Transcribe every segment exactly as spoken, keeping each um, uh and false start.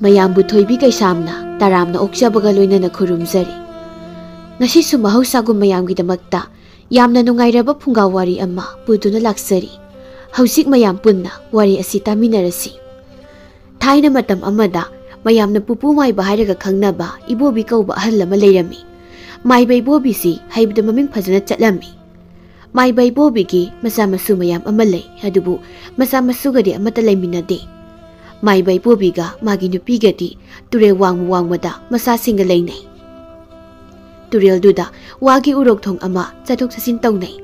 ꯃꯌꯥꯝꯕꯨ ꯊꯣꯏꯕꯤ ꯀꯩꯁꯥꯝꯅ ꯇꯔꯥꯝꯅ ꯑꯣꯛꯆꯕꯒ ꯂꯣꯏꯅꯅ ꯈꯨꯔꯨꯝꯖꯔꯤ꯫ ꯉꯁꯤꯁꯨ ꯃꯍꯧꯁꯥꯒꯨꯝ ꯃꯌꯥꯝꯒꯤꯗꯃꯛꯇ ꯌꯥꯝꯅ ꯅꯨꯡꯉꯥꯏꯔꯕ ꯐꯨꯡꯒꯥ ꯋꯥꯔꯤ ꯑꯃ ꯄꯨꯗꯨꯅ ꯂꯥꯛꯆꯔꯤ꯫ ꯍꯧꯖꯤꯛ ꯃꯌꯥꯝ ꯄꯨꯟꯅ ꯋꯥꯔꯤ ꯑꯁꯤ ꯇꯥꯃꯤꯟꯅꯔꯁꯤ꯫ ꯊꯥꯏꯅ ꯃꯇꯝ ꯑꯃꯗ ꯃꯌꯥꯝꯅ ꯄꯨꯄꯨ ꯃꯥꯏꯕ ꯍꯥꯏꯔꯒ ꯈꯪꯅꯕ ꯏꯕꯣꯕꯤ ꯀꯧꯕ ꯑꯍꯜ ꯑꯃ ꯂꯩꯔꯝꯃꯤ꯫ ꯃꯥꯏꯕ ꯏꯕꯣꯕꯤꯁꯤ ꯍꯩꯕꯗ ꯃꯃꯤꯡ ꯐꯖꯅ ꯆꯠꯂꯝꯃꯤ꯫ ꯃꯥꯏꯕ ꯏꯕꯣꯕꯤꯒꯤ ꯃꯆꯥ ꯃꯁꯨ ꯃꯌꯥꯝ ꯑꯃ ꯂꯩ, ꯑꯗꯨꯕꯨ ꯃꯆꯥ ꯃꯁꯨꯒꯗꯤ ꯑꯃꯠꯇ ꯂꯩꯃꯤꯟꯅꯗꯦ꯫ ꯃꯥꯏꯕ ꯏꯕꯣꯕꯤꯒ ꯃꯥꯒꯤ ꯅꯨꯄꯤꯒꯗꯤ ꯇꯨꯔꯦꯜ ꯋꯥꯡꯃ ꯋꯥꯡꯃꯗ ꯃꯆꯥꯁꯤꯡꯒ ꯂꯩꯅꯩ꯫ ꯇꯨꯔꯦꯜꯗꯨꯗ ꯋꯥꯒꯤ ꯎꯔꯣꯛ ꯊꯣꯡ ꯑꯃ ꯆꯠꯊꯣꯛ ꯆꯠꯁꯤꯟ ꯇꯧꯅꯩ꯫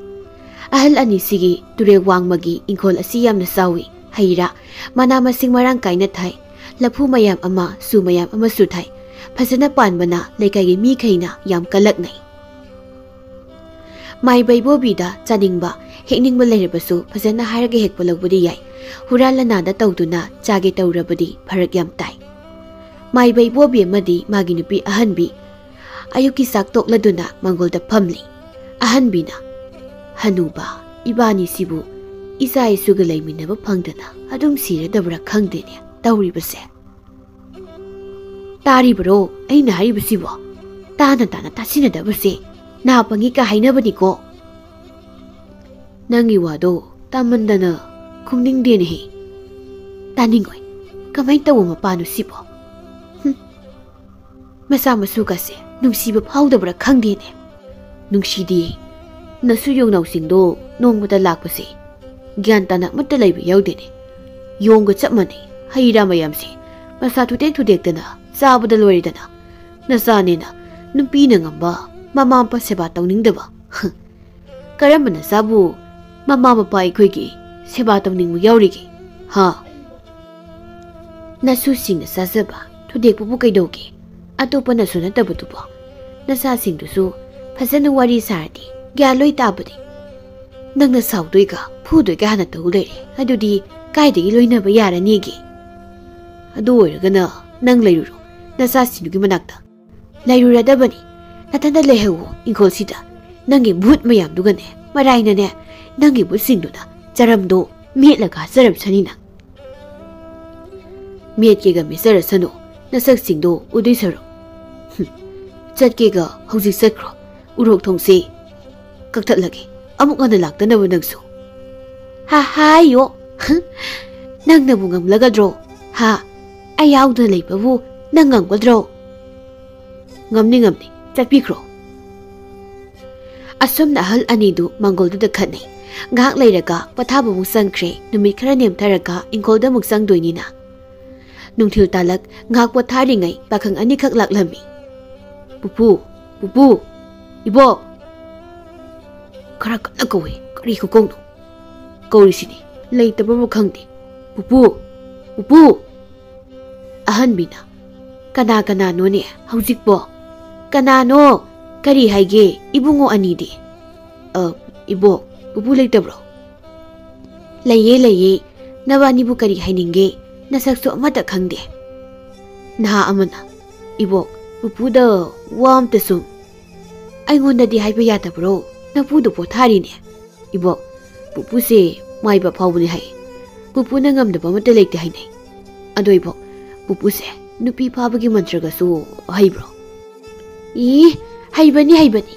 ꯑꯍꯜ ꯑꯅꯤꯁꯤꯒꯤ ꯇꯨꯔꯦꯜ ꯋꯥꯡꯃꯒꯤ ꯏꯪꯈꯣꯜ ꯑꯁꯤ ꯌꯥꯝꯅ ꯆꯥꯎꯏ꯫ ꯍꯩ ꯔꯥ, ꯃꯅꯥ ꯃꯁꯤꯡ ꯃꯔꯥꯡ ꯀꯥꯏꯅ ꯊꯥꯏ꯫ ꯂꯐꯨ ꯃꯌꯥꯝ ꯑꯃ, ꯆꯨ ꯃꯌꯥꯝ ꯑꯃꯁꯨ ꯊꯥꯏ꯫ ꯐꯖꯅ ꯄꯥꯟꯕꯅ ꯂꯩꯀꯥꯏꯒꯤ ꯃꯤꯈꯩꯅ ꯌꯥꯝ ꯀꯜꯂꯛꯅꯩ꯫ ꯃꯥꯏꯕ ꯏꯕꯣꯕꯤꯗ ꯆꯥꯅꯤꯡꯕ, ꯍꯦꯛꯅꯤꯡꯕ ꯂꯩꯔꯕꯁꯨ ꯐꯖꯅ ꯍꯥꯏꯔꯒ ꯍꯦꯛꯄ ꯂꯧꯕꯗꯤ ꯌꯥꯏ꯫ ꯍꯨꯔꯥꯟ ꯂꯅꯥꯗ ꯇꯧꯗꯨꯅ ꯆꯥꯒꯦ ꯇꯧꯔꯕꯗꯤ ꯐꯔꯛ ꯌꯥꯝ ꯇꯥꯏ꯫ ꯃꯥꯏꯕ ꯏꯕꯣꯕꯤ ꯑꯃꯗꯤ ꯃꯥꯒꯤ ꯅꯨꯄꯤ ꯑꯍꯟꯕꯤ ꯑꯌꯨꯛꯀꯤ ꯆꯥꯛ ꯇꯣꯛꯂꯗꯨꯅ ꯃꯪꯒꯣꯜꯗ ꯐꯝꯂꯤ꯫ ꯑꯍꯟꯕꯤꯅ, "ꯍꯅꯨꯕ, ꯏꯕꯥꯅꯤꯁꯤꯕꯨ ꯏꯆꯥ ꯏꯁꯨꯒ ꯂꯩꯃꯤꯟꯅꯕ ꯐꯪꯗꯅ ꯑꯗꯨꯝ ꯁꯤꯔꯗꯕ꯭ꯔꯥ ꯈꯪꯗꯦꯅꯦ ꯇꯧꯔꯤꯕꯁꯦ꯫ ꯇꯥꯔꯤꯕꯔꯣ ꯑꯩꯅ ꯍꯥꯏꯔꯤꯕꯁꯤꯕꯣ? ꯇꯥꯅ ꯇꯥꯅ ꯇꯥꯁꯤꯟꯅꯗꯕꯁꯦ ꯅꯥ ꯄꯪꯉꯤ ꯀ ꯍꯥꯏꯅꯕꯅꯤꯀꯣ꯫ ꯅꯪꯒꯤ ꯋꯥꯗꯣ ꯇꯥꯃꯟꯗꯅ ꯈꯨꯝꯅꯤꯡꯗꯦꯅꯦꯍꯦ꯫ ꯇꯥꯅꯤꯡꯉꯣꯏ꯫ ꯀꯃꯥꯏꯅ ꯇꯧꯕ ꯃꯄꯥꯅꯣ ꯁꯤꯕꯣ? ꯍꯨꯝ꯫ ꯃꯆꯥ ꯃꯁꯨꯒꯁꯦ ꯅꯨꯡꯁꯤꯕ ꯐꯥꯎꯗꯕ꯭ꯔꯥ ꯈꯪꯗꯦꯅꯦ꯫ ꯅꯨꯡꯁꯤꯗꯦ꯫ ꯅꯁꯨ ꯌꯣꯡꯅꯥꯎꯁꯤꯡꯗꯣ ꯅꯣꯡꯃꯇ ꯂꯥꯛꯄꯁꯦ ꯒ꯭ꯌꯥꯟ ꯇꯥꯅ ꯑꯃꯠꯇ ꯂꯩꯕ ꯌꯥꯎꯗꯦꯅꯦ꯫ ꯌꯣꯡꯒ ꯆꯞ ꯃꯥꯟꯅꯩ꯫ ꯍꯩ ꯔꯥ ꯃꯌꯥꯝꯁꯦ ꯃꯁꯥ ꯊꯨꯗꯦꯛ ꯊꯨꯗꯦꯛꯇꯅ ꯆꯥꯕꯗ ꯂꯣꯏꯔꯦꯗꯅ꯫ ꯅꯆꯥꯅꯦꯅ ꯅꯨꯄꯤꯅ ꯉꯝꯕ, ꯃꯃꯥ ꯃꯄꯥ ꯁꯦꯕꯥ ꯇꯧꯅꯤꯡꯗꯕ꯫ ꯀꯔꯝꯕ ꯅꯆꯥꯕꯨ ꯃꯃꯥ ꯃꯄꯥ ꯑꯩꯈꯣꯏꯒꯤ ꯁꯦꯕꯥ ꯇꯧꯅꯤꯡꯕ ꯌꯥꯎꯔꯤꯒꯦ? ꯍꯥ? ꯅꯁꯨꯁꯤꯡꯅ ꯆꯥꯖꯕ ꯊꯨꯗꯦꯛꯄꯕꯨ ꯀꯩꯗꯧꯒꯦ? ꯑꯇꯣꯞꯄꯅꯁꯨ ꯅꯠꯇꯕꯗꯨꯕꯨ꯫ ꯅꯆꯥꯁꯤꯡꯗꯨꯁꯨ ꯐꯖꯅ ꯋꯥꯔꯤ ꯁꯥꯔꯗꯤ ꯒ꯭ꯌꯥꯟ ꯂꯣꯏ ꯇꯥꯕꯅꯤ꯫ ꯅꯪꯅ ꯁꯥꯎꯗꯣꯏꯒ ꯐꯨꯗꯣꯏꯒ ꯍꯥꯟꯅ ꯇꯧ ꯂꯩꯔꯦ꯫ ꯑꯗꯨꯗꯤ ꯀꯥꯏꯗꯒꯤ ꯂꯣꯏꯅꯕ ꯌꯥꯔꯅꯤꯒꯦ? ꯑꯗꯨ ꯑꯣꯏꯔꯒꯅ ꯅꯪ ꯂꯩꯔꯨꯔꯣ ꯅꯆꯥꯁꯤꯡꯗꯨꯒꯤ ꯃꯅꯥꯛꯇ꯫ ꯂꯩꯔꯨꯔꯗꯕꯅꯤ꯫ ꯅꯊꯟꯗ ꯂꯩꯍꯧꯋꯣ ꯏꯪꯈꯣꯜꯁꯤꯗ꯫ ꯅꯪꯒꯤ ꯚꯨꯠ ꯃꯌꯥꯝꯗꯨꯒꯅꯦ, ꯃꯔꯥꯏꯅꯅꯦ, ꯅꯪꯒꯤ ꯚꯨꯠꯁꯤꯡꯗꯨꯅ ꯆꯔꯝꯗꯣ ꯃꯦꯠꯂꯒ ꯆꯔꯝꯁꯅꯤ ꯅꯪ꯫ ꯃꯦꯠꯀꯦꯒ ꯃꯦꯠꯆꯔꯁꯅꯨ, ꯅꯁꯛꯁꯤꯡꯗꯣ ꯎꯗꯣꯏ ꯁꯔꯨꯛ꯫ ꯍꯨꯝ, ꯆꯠꯀꯦꯒ ꯍꯧꯖꯤꯛ ꯆꯠꯈ꯭ꯔꯣ, ꯎꯔꯣꯛ ꯊꯣꯡꯁꯦ ꯀꯛꯊꯠꯂꯒꯦ, ꯑꯃꯨꯛ ꯍꯟꯅ ꯂꯥꯛꯇꯅꯕ ꯅꯪꯁꯨ꯫ ꯍꯥ, ꯍꯥꯏꯌꯣ꯫ ꯍ? ꯅꯪꯅꯕꯨ ꯉꯝꯂꯒꯗ꯭ꯔꯣ? ꯍꯥ? ꯑꯩ ꯌꯥꯎꯗꯅ ꯂꯩꯕꯕꯨ ꯅꯪ ꯉꯝꯒꯗ꯭ꯔꯣ? ꯉꯝꯅꯤ, ꯉꯝꯅꯤ, ꯆꯠꯄꯤꯈ꯭ꯔꯣ꯫ ꯑꯁꯨꯝꯅ ꯑꯍꯜ ꯑꯅꯤꯗꯨ ꯃꯪꯒꯣꯜꯗꯨꯗ ꯈꯠꯅꯩ꯫ ꯉꯥꯏꯍꯥꯛ ꯂꯩꯔꯒ ꯄꯣꯊꯥꯕꯃꯨꯛ ꯆꯪꯈ꯭ꯔꯦ꯫ ꯅꯨꯃꯤꯠ ꯈꯔ ꯅꯦꯝꯊꯔꯒ ꯏꯪꯈꯣꯜꯗ ꯑꯃꯨꯛ ꯆꯪꯗꯣꯏꯅꯤꯅ꯫ ꯅꯨꯡꯊꯤꯜ ꯇꯥꯂꯛ ꯉꯥꯏꯍꯥꯛ ꯄꯣꯊꯥꯔꯤꯉꯩ ꯄꯥꯈꯪ ꯑꯅꯤꯈꯛ ꯂꯥꯛꯂꯝꯃꯤ꯫ "ꯄꯨꯄꯨ, ꯄꯨꯄꯨ, ꯏꯕꯣꯛ!" ꯈꯔ ꯀꯟꯅ ꯀꯧꯏ꯫ ꯀꯔꯤ ꯈꯨꯀꯧꯅꯣ? ꯀꯧꯔꯤꯁꯤꯅꯤ, ꯂꯩꯇꯕꯕꯨ ꯈꯪꯗꯦ꯫ "ꯄꯨꯄꯨ! ꯄꯨꯄꯨ!" ꯑꯍꯟꯕꯤꯅ, "ꯀꯅꯥ ꯀꯅꯥꯅꯣꯅꯦ ꯍꯧꯖꯤꯛꯄꯣ? ꯀꯅꯥꯅꯣ? ꯀꯔꯤ ꯍꯥꯏꯒꯦ ꯏꯕꯨꯡꯉꯣ ꯑꯅꯤꯗꯤ?" "ꯑ, ꯏꯕꯣꯛ, ꯄꯨꯄꯨ ꯂꯩꯇꯕ꯭ꯔꯣ?" "ꯂꯩꯌꯦ, ꯂꯩꯌꯦ꯫ ꯅꯕꯥꯅꯤꯕꯨ ꯀꯔꯤ ꯍꯥꯏꯅꯤꯡꯒꯦ? ꯅꯁꯛꯁꯨ ꯑꯃꯠꯇ ꯈꯪꯗꯦ꯫" ꯅꯍꯥ ꯑꯃꯅ, "ꯏꯕꯣꯛ, ꯄꯨꯄꯨꯗ ꯋꯥ ꯑꯝꯇ ꯁꯨꯝ..." "ꯑꯩꯉꯣꯟꯗꯗꯤ ꯍꯥꯏꯕ ꯌꯥꯗꯕ꯭ꯔꯣ? ꯅꯄꯨꯗꯨ ꯄꯣꯊꯥꯔꯤꯅꯦ꯫" "ꯏꯕꯣꯛ, ꯄꯨꯄꯨꯁꯦ ꯃꯥꯏꯕ ꯐꯥꯎꯕꯅꯤ ꯍꯥꯏ꯫ ꯄꯨꯄꯨꯅ ꯉꯝꯗꯕ ꯑꯃꯠꯇ ꯂꯩꯇꯦ ꯍꯥꯏꯅꯩ꯫ ꯑꯗꯣ ꯏꯕꯣꯛ, ꯄꯨꯄꯨꯁꯦ ꯅꯨꯄꯤ ꯐꯥꯕꯒꯤ ꯃꯟꯇ꯭ꯔꯒꯁꯨ ꯍꯩꯕ꯭ꯔꯣ?" "ꯏ, ꯍꯩꯕꯅꯤ, ꯍꯩꯕꯅꯤ꯫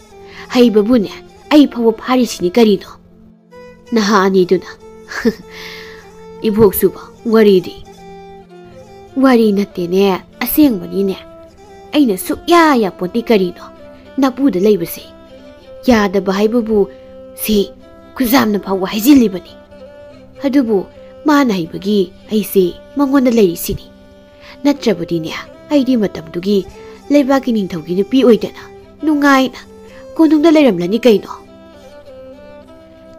ꯍꯩꯕꯕꯨꯅꯦ, ꯑꯩ ꯐꯥꯎꯕ ꯐꯥꯔꯤꯁꯤꯅꯤ ꯀꯔꯤꯅꯣ?" ꯅꯍꯥ ꯑꯅꯤꯗꯨꯅ, "ꯏꯕꯣꯛꯁꯨꯕ ꯋꯥꯔꯤꯗꯤ?" "ꯋꯥꯔꯤ ꯅꯠꯇꯦꯅꯦ, ꯑꯁꯦꯡꯕꯅꯤꯅꯦ꯫ ꯑꯩꯅ ꯁꯨꯛꯌꯥ ꯌꯥꯄꯣꯠꯇꯦ ꯀꯔꯤꯅꯣ꯫ ꯅꯄꯨꯗ ꯂꯩꯕꯁꯦ ꯌꯥꯗꯕ ꯍꯥꯏꯕꯕꯨ ꯁꯤ ꯈꯨꯖꯥꯝꯅ ꯐꯥꯎꯕ ꯍꯥꯏꯖꯤꯜꯂꯤꯕꯅꯤ꯫ ꯑꯗꯨꯕꯨ ꯃꯥꯅ ꯍꯩꯕꯒꯤ ꯑꯩꯁꯦ ꯃꯉꯣꯟꯗ ꯂꯩꯔꯤꯁꯤꯅꯤ꯫ ꯅꯠꯇ꯭ꯔꯕꯗꯤꯅꯦ, ꯑꯩꯗꯤ ꯃꯇꯝꯗꯨꯒꯤ ꯂꯩꯕꯥꯛꯀꯤ ꯅꯤꯡꯊꯧꯒꯤ ꯅꯨꯄꯤ ꯑꯣꯏꯗꯅ ꯅꯨꯡꯉꯥꯏꯅ ꯀꯣꯅꯨꯡꯗ ꯂꯩꯔꯝꯂꯅꯤ ꯀꯩꯅꯣ꯫"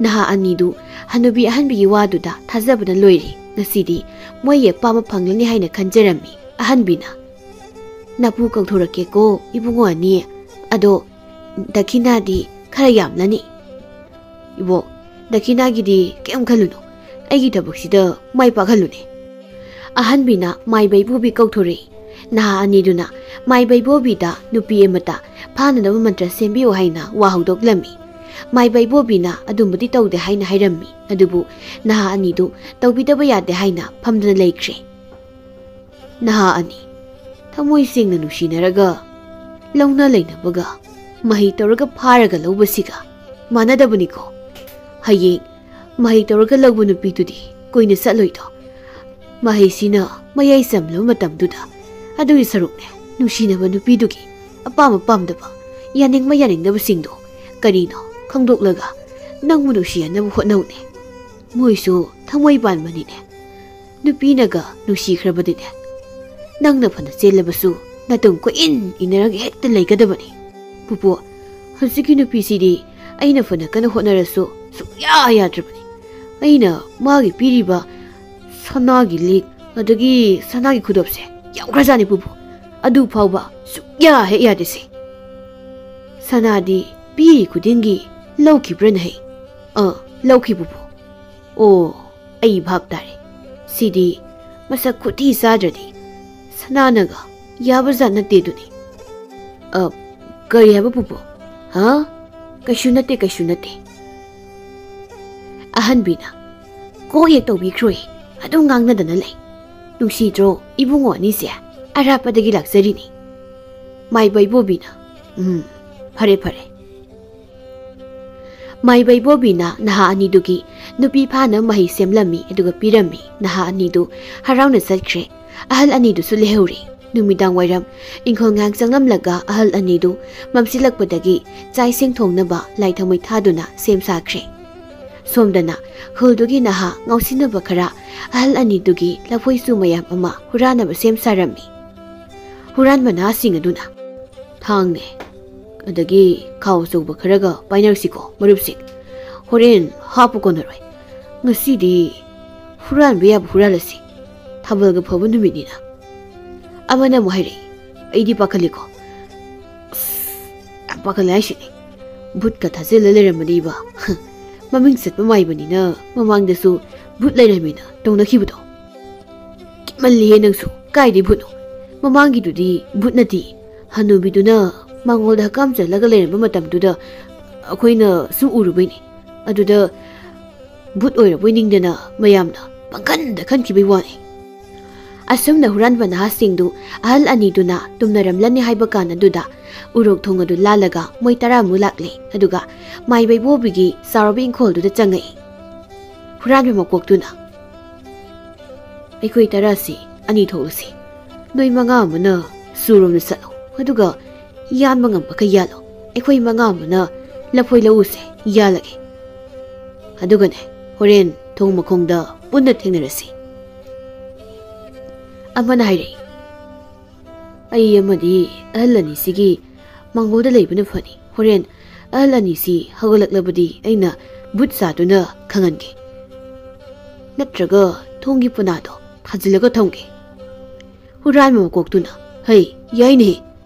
ꯅꯍꯥ ꯑꯅꯤꯗꯨ ꯍꯅꯨꯕꯤ ꯑꯍꯟꯕꯤꯒꯤ ꯋꯥꯗꯨꯗ ꯊꯥꯖꯕꯅ ꯂꯣꯏꯔꯦ꯫ ꯉꯁꯤꯗꯤ ꯃꯣꯏꯒꯤ ꯑꯄꯥꯝꯕ ꯐꯪꯂꯅꯤ ꯍꯥꯏꯅ ꯈꯟꯖꯔꯝꯃꯤ꯫ ꯑꯍꯟꯕꯤꯅ, "ꯅꯄꯨ ꯀꯧꯊꯣꯔꯛꯀꯦꯀꯣ, ꯏꯕꯨꯡꯉꯣ ꯑꯅꯤ꯫ ꯑꯗꯣ ꯗꯈꯤꯅꯥꯗꯤ ꯈꯔ ꯌꯥꯝꯂꯅꯤ꯫" "ꯏꯕꯣꯛ, ꯗꯈꯤꯅꯥꯒꯤꯗꯤ ꯀꯩꯝ ꯈꯜꯂꯨꯅꯨ꯫ ꯑꯩꯒꯤ ꯊꯕꯛꯁꯤꯗ ꯃꯥꯏ ꯄꯥꯛꯍꯜꯂꯨꯅꯦ꯫" ꯑꯍꯟꯕꯤꯅ ꯃꯥꯏꯕ ꯏꯕꯣꯕꯤ ꯀꯧꯊꯣꯔꯛꯏ꯫ ꯅꯍꯥ ꯑꯅꯤꯗꯨꯅ ꯃꯥꯏꯕ ꯏꯕꯣꯕꯤꯗ ꯅꯨꯄꯤ ꯑꯃꯇ ꯐꯥꯅꯅꯕ ꯃꯟꯇ꯭ꯔ ꯁꯦꯝꯕꯤꯌꯨ ꯍꯥꯏꯅ ꯋꯥ ꯍꯧꯗꯣꯛꯂꯝꯃꯤ꯫ ꯃꯥꯏꯕ ꯏꯕꯣꯕꯤꯅ ꯑꯗꯨꯝꯕꯗꯤ ꯇꯧꯗꯦ ꯍꯥꯏꯅ ꯍꯥꯏꯔꯝꯃꯤ꯫ ꯑꯗꯨꯕꯨ ꯅꯍꯥ ꯑꯅꯤꯗꯨ ꯇꯧꯕꯤꯗꯕ ꯌꯥꯗꯦ ꯍꯥꯏꯅ ꯐꯝꯗꯨꯅ ꯂꯩꯈ꯭ꯔꯦ꯫ ꯅꯍꯥ ꯑꯅꯤ ꯊꯃꯣꯏ ꯁꯦꯡꯅ ꯅꯨꯡꯁꯤꯅꯔꯒ ꯂꯧꯅ ꯂꯩꯅꯕꯒ ꯃꯍꯩ ꯇꯧꯔꯒ ꯐꯥꯔꯒ ꯂꯧꯕꯁꯤꯒ ꯃꯥꯟꯅꯗꯕꯅꯤꯀꯣ꯫ ꯍꯌꯦꯡ ꯃꯍꯩ ꯇꯧꯔꯒ ꯂꯧꯕ ꯅꯨꯄꯤꯗꯨꯗꯤ ꯀꯨꯏꯅ ꯆꯠꯂꯣꯏꯗꯣ꯫ ꯃꯍꯩꯁꯤꯅ ꯃꯌꯥꯏ ꯆꯝꯂꯕ ꯃꯇꯝꯗꯨꯗ ꯑꯗꯨꯒꯤ ꯁꯔꯨꯛꯅꯦ ꯅꯨꯡꯁꯤꯅꯕ ꯅꯨꯄꯤꯗꯨꯒꯤ ꯑꯄꯥꯝꯕ ꯄꯥꯝꯗꯕ, ꯌꯥꯅꯤꯡꯕ ꯌꯥꯅꯤꯡꯗꯕꯁꯤꯡꯗꯣ ꯀꯔꯤꯅꯣ ꯈꯪꯗꯣꯛꯂꯒ ꯅꯪꯕꯨ ꯅꯨꯡꯁꯤꯍꯟꯅꯕ ꯍꯣꯠꯅꯧꯅꯦ꯫ ꯃꯣꯏꯁꯨ ꯊꯃꯣꯏ ꯄꯥꯟꯕꯅꯤꯅꯦ꯫ ꯅꯨꯄꯤꯅꯒ ꯅꯨꯡꯁꯤꯈ꯭ꯔꯕꯗꯤꯅꯦ, ꯅꯪꯅ ꯐꯅ ꯆꯦꯜꯂꯕꯁꯨ ꯅꯇꯨꯡ ꯀꯣꯏꯏꯟ ꯏꯟꯅꯔꯒ ꯍꯦꯛꯇ ꯂꯩꯒꯗꯕꯅꯤ꯫ ꯄꯨꯄꯨ, ꯍꯧꯖꯤꯛꯀꯤ ꯅꯨꯄꯤꯁꯤꯗꯤ ꯑꯩꯅ ꯐꯅ ꯀꯟꯅ ꯍꯣꯠꯅꯔꯁꯨ ꯁꯨꯛꯌꯥ ꯌꯥꯗ꯭ꯔꯕꯅꯤ꯫ ꯑꯩꯅ ꯃꯥꯒꯤ ꯄꯤꯔꯤꯕ ꯁꯅꯥꯒꯤ ꯂꯤꯛ ꯑꯗꯒꯤ ꯁꯅꯥꯒꯤ ꯈꯨꯗꯣꯞꯁꯦ ꯌꯥꯝꯈ꯭ꯔꯖꯥꯠꯅꯤ ꯄꯨꯄꯨ꯫ ꯑꯗꯨ ꯐꯥꯎꯕ ꯁꯨꯛꯌꯥ ꯍꯦꯛ ꯌꯥꯗꯦꯁꯦ꯫ ꯁꯅꯥꯗꯤ ꯄꯤꯔꯤ ꯈꯨꯗꯤꯡꯒꯤ ꯂꯧꯈꯤꯕ꯭ꯔꯅ ꯍꯦꯛ? ꯑꯥ, ꯂꯧꯈꯤ ꯄꯨꯄꯨ꯫ ꯑꯣ, ꯑꯩ ꯚꯥꯞ ꯇꯥꯔꯦ꯫ ꯁꯤꯗꯤ ꯃꯁꯛ ꯈꯨꯊꯤ ꯆꯥꯗ꯭ꯔꯗꯤ ꯁꯅꯥꯅꯒ ꯌꯥꯕꯖꯥꯠ ꯅꯠꯇꯦꯗꯨꯅꯤ꯫ ꯑ, ꯀꯔꯤ ꯍꯥꯏꯕ ꯄꯨꯄꯨ? ꯍꯥ? ꯀꯩꯁꯨ ꯅꯠꯇꯦ, ꯀꯩꯁꯨ ꯅꯠꯇꯦ꯫ ꯑꯍꯟꯕꯤꯅ ꯀꯣꯛ ꯍꯦꯛ ꯇꯧꯕꯤꯈ꯭ꯔꯣꯏ, ꯑꯗꯨꯝ ꯉꯥꯡꯅꯗꯅ ꯂꯩ꯫ ꯅꯨꯡꯁꯤꯗ꯭ꯔꯣ ꯏꯕꯨꯡꯉꯣ ꯑꯅꯤꯁꯦ? ꯑꯔꯥꯞꯄꯗꯒꯤ ꯂꯥꯛꯆꯔꯤꯅꯤ꯫ ꯃꯥꯏꯕ ꯏꯕꯣꯕꯤꯅ, ꯎꯝ, ꯐꯔꯦ, ꯐꯔꯦ꯫ ꯃꯥꯏꯕ ꯏꯕꯣꯕꯤꯅ ꯅꯍꯥ ꯑꯅꯤꯗꯨꯒꯤ ꯅꯨꯄꯤ ꯐꯥꯅ ꯃꯍꯩ ꯁꯦꯝꯂꯝꯃꯤ, ꯑꯗꯨꯒ ꯄꯤꯔꯝꯃꯤ꯫ ꯅꯍꯥ ꯑꯅꯤꯗꯨ ꯍꯔꯥꯎꯅ ꯆꯠꯈ꯭ꯔꯦ꯫ ꯑꯍꯜ ꯑꯅꯤꯗꯨꯁꯨ ꯂꯩꯍꯧꯔꯤ꯫ ꯅꯨꯃꯤꯗꯥꯡ ꯋꯥꯏꯔꯝ ꯏꯪꯈꯣꯜ ꯉꯥꯏꯍꯥꯛ ꯆꯪꯂꯝꯂꯒ ꯑꯍꯜ ꯑꯅꯤꯗꯨ ꯃꯝꯁꯤꯜꯂꯛꯄꯗꯒꯤ ꯆꯥꯛ ꯏꯁꯤꯡ ꯊꯣꯡꯅꯕ ꯂꯥꯏ ꯊꯥꯎꯃꯩ ꯊꯥꯗꯨꯅ ꯁꯦꯝ ꯁꯥꯈ꯭ꯔꯦ꯫ ꯁꯣꯝꯗꯅ ꯈꯨꯜꯗꯨꯒꯤ ꯅꯍꯥ ꯉꯥꯎꯁꯤꯟꯅꯕ ꯈꯔ ꯑꯍꯜ ꯑꯅꯤꯗꯨꯒꯤ ꯂꯐꯣꯏ ꯆꯨ ꯃꯌꯥꯝ ꯑꯃ ꯍꯨꯔꯥꯟꯅꯕ ꯁꯦꯝ ꯁꯥꯔꯝꯃꯤ꯫ ꯍꯨꯔꯥꯟꯕ ꯅꯍꯥꯁꯤꯡ ꯑꯗꯨꯅ, ꯊꯥꯡꯅꯦ, ꯑꯗꯒꯤ ꯈꯥꯎ ꯑꯆꯧꯕ ꯈꯔꯒ ꯄꯥꯏꯅꯔꯁꯤꯀꯣ, ꯃꯔꯨꯞꯁꯤꯡ꯫ ꯍꯣꯔꯦꯟ ꯍꯥꯞꯄ ꯀꯣꯟꯅꯔꯣꯏ꯫ ꯉꯁꯤꯗꯤ ꯍꯨꯔꯥꯟꯕ ꯌꯥꯕ ꯍꯨꯔꯥꯜꯂꯁꯤ꯫ ꯊꯥꯕꯜꯒ ꯐꯕ ꯅꯨꯃꯤꯠꯅꯤꯅ꯫ ꯑꯃꯅ ꯑꯃꯨꯛ ꯍꯥꯏꯔꯛꯏ, ꯑꯩꯗꯤ ꯄꯥꯈꯠꯂꯤꯀꯣ꯫ ꯑꯁ, ꯌꯥꯝ ꯄꯥꯈꯠꯂꯦ ꯍꯥꯏꯁꯤꯅꯤ꯫ ꯚꯨꯠꯀ ꯊꯥꯖꯤꯜꯂ ꯂꯩꯔꯝꯃꯗꯤꯕ꯫ ꯃꯃꯤꯡ ꯆꯠꯄ ꯃꯥꯏꯕꯅꯤꯅ ꯃꯃꯥꯡꯗꯁꯨ ꯚꯨꯠ ꯂꯩꯔꯝꯃꯤꯅ ꯇꯧꯅꯈꯤꯕꯗꯣ꯫ ꯀꯤꯃꯜꯂꯤꯍꯦ ꯅꯪꯁꯨ, ꯀꯥꯏꯗꯩ ꯚꯨꯠꯅꯣ? ꯃꯃꯥꯡꯒꯤꯗꯨꯗꯤ ꯚꯨꯠ ꯅꯠꯇꯦ, ꯍꯅꯨꯕꯤꯗꯨꯅ ꯃꯉꯣꯜꯗ ꯍꯀꯥꯝ ꯆꯜꯂꯒ ꯂꯩꯔꯝꯕ ꯃꯇꯝꯗꯨꯗ ꯑꯩꯈꯣꯏꯅ ꯁꯨꯝ ꯎꯔꯨꯕꯩꯅꯦ꯫ ꯑꯗꯨꯗ ꯚꯨꯠ ꯑꯣꯏꯔꯕꯣꯏ ꯅꯤꯡꯗꯅ ꯃꯌꯥꯝꯅ ꯄꯪꯈꯟꯗ ꯈꯟꯈꯤꯕꯩ ꯋꯥꯅꯤ꯫ ꯑꯁꯨꯝꯅ ꯍꯨꯔꯥꯟꯕ ꯅꯍꯥꯁꯤꯡꯗꯨ ꯑꯍꯜ ꯑꯅꯤꯗꯨꯅ ꯇꯨꯝꯅꯔꯝꯂꯅꯤ ꯍꯥꯏꯕ ꯀꯥꯟ ꯑꯗꯨꯗ ꯎꯔꯣꯛ ꯊꯣꯡ ꯑꯗꯨ ꯂꯥꯜꯂꯒ ꯃꯣꯏ ꯇꯔꯥꯃꯨꯛ ꯂꯥꯛꯂꯦ꯫ ꯑꯗꯨꯒ ꯃꯥꯏꯕꯩꯕꯣꯕꯤꯒꯤ ꯆꯥꯎꯔꯕ ꯏꯪꯈꯣꯜꯗꯨꯗ ꯆꯪꯉꯛꯏ꯫ ꯍꯨꯔꯥꯟꯕ ꯃꯀꯣꯛꯇꯨꯅ, "ꯑꯩꯈꯣꯏ ꯇꯔꯥꯁꯤ ꯑꯅꯤ ꯊꯣꯛꯂꯁꯤ꯫ ꯅꯣꯏ ꯃꯉꯥ ꯑꯃꯅ ꯁꯨꯔꯣꯝꯗ ꯆꯠꯂꯣ, ꯑꯗꯨꯒ ꯌꯥꯟꯕ ꯉꯝꯕꯈꯩ ꯌꯥꯜꯂꯣ꯫ ꯑꯩꯈꯣꯏ ꯃꯉꯥ ꯑꯃꯅ ꯂꯐꯣꯏ ꯂꯧꯎꯁꯦ, ꯌꯥꯜꯂꯒꯦ꯫ ꯑꯗꯨꯒꯅꯦ, ꯍꯣꯔꯦꯟ ꯊꯣꯡ ꯃꯈꯣꯡꯗ ꯄꯨꯟꯅ ꯊꯦꯡꯅꯔꯁꯤ꯫" ꯑꯃꯅ ꯍꯥꯏꯔꯛꯏ, "ꯑꯩ ꯑꯃꯗꯤ ꯑꯍꯜ ꯑꯅꯤꯁꯤꯒꯤ ꯃꯥꯡꯒꯣꯜꯗ ꯂꯩꯕꯅ ꯐꯅꯤ꯫ ꯍꯣꯔꯦꯟ ꯑꯍꯜ ꯑꯅꯤꯁꯤ ꯍꯧꯒꯠꯂꯛꯂꯕꯗꯤ ꯑꯩꯅ ꯕꯨꯠ ꯁꯥꯗꯨꯅ ꯈꯪꯍꯟꯒꯦ꯫ ꯅꯠꯇ꯭ꯔꯒ ꯊꯣꯡꯒꯤ ꯄꯅꯥꯗꯣ ꯊꯥꯖꯤꯜꯂꯒ ꯊꯝꯒꯦ꯫" ꯍꯨꯔꯥꯟꯕ ꯃꯀꯣꯛꯇꯨꯅ, "ꯍꯩ, ꯌꯥꯏꯅꯦ,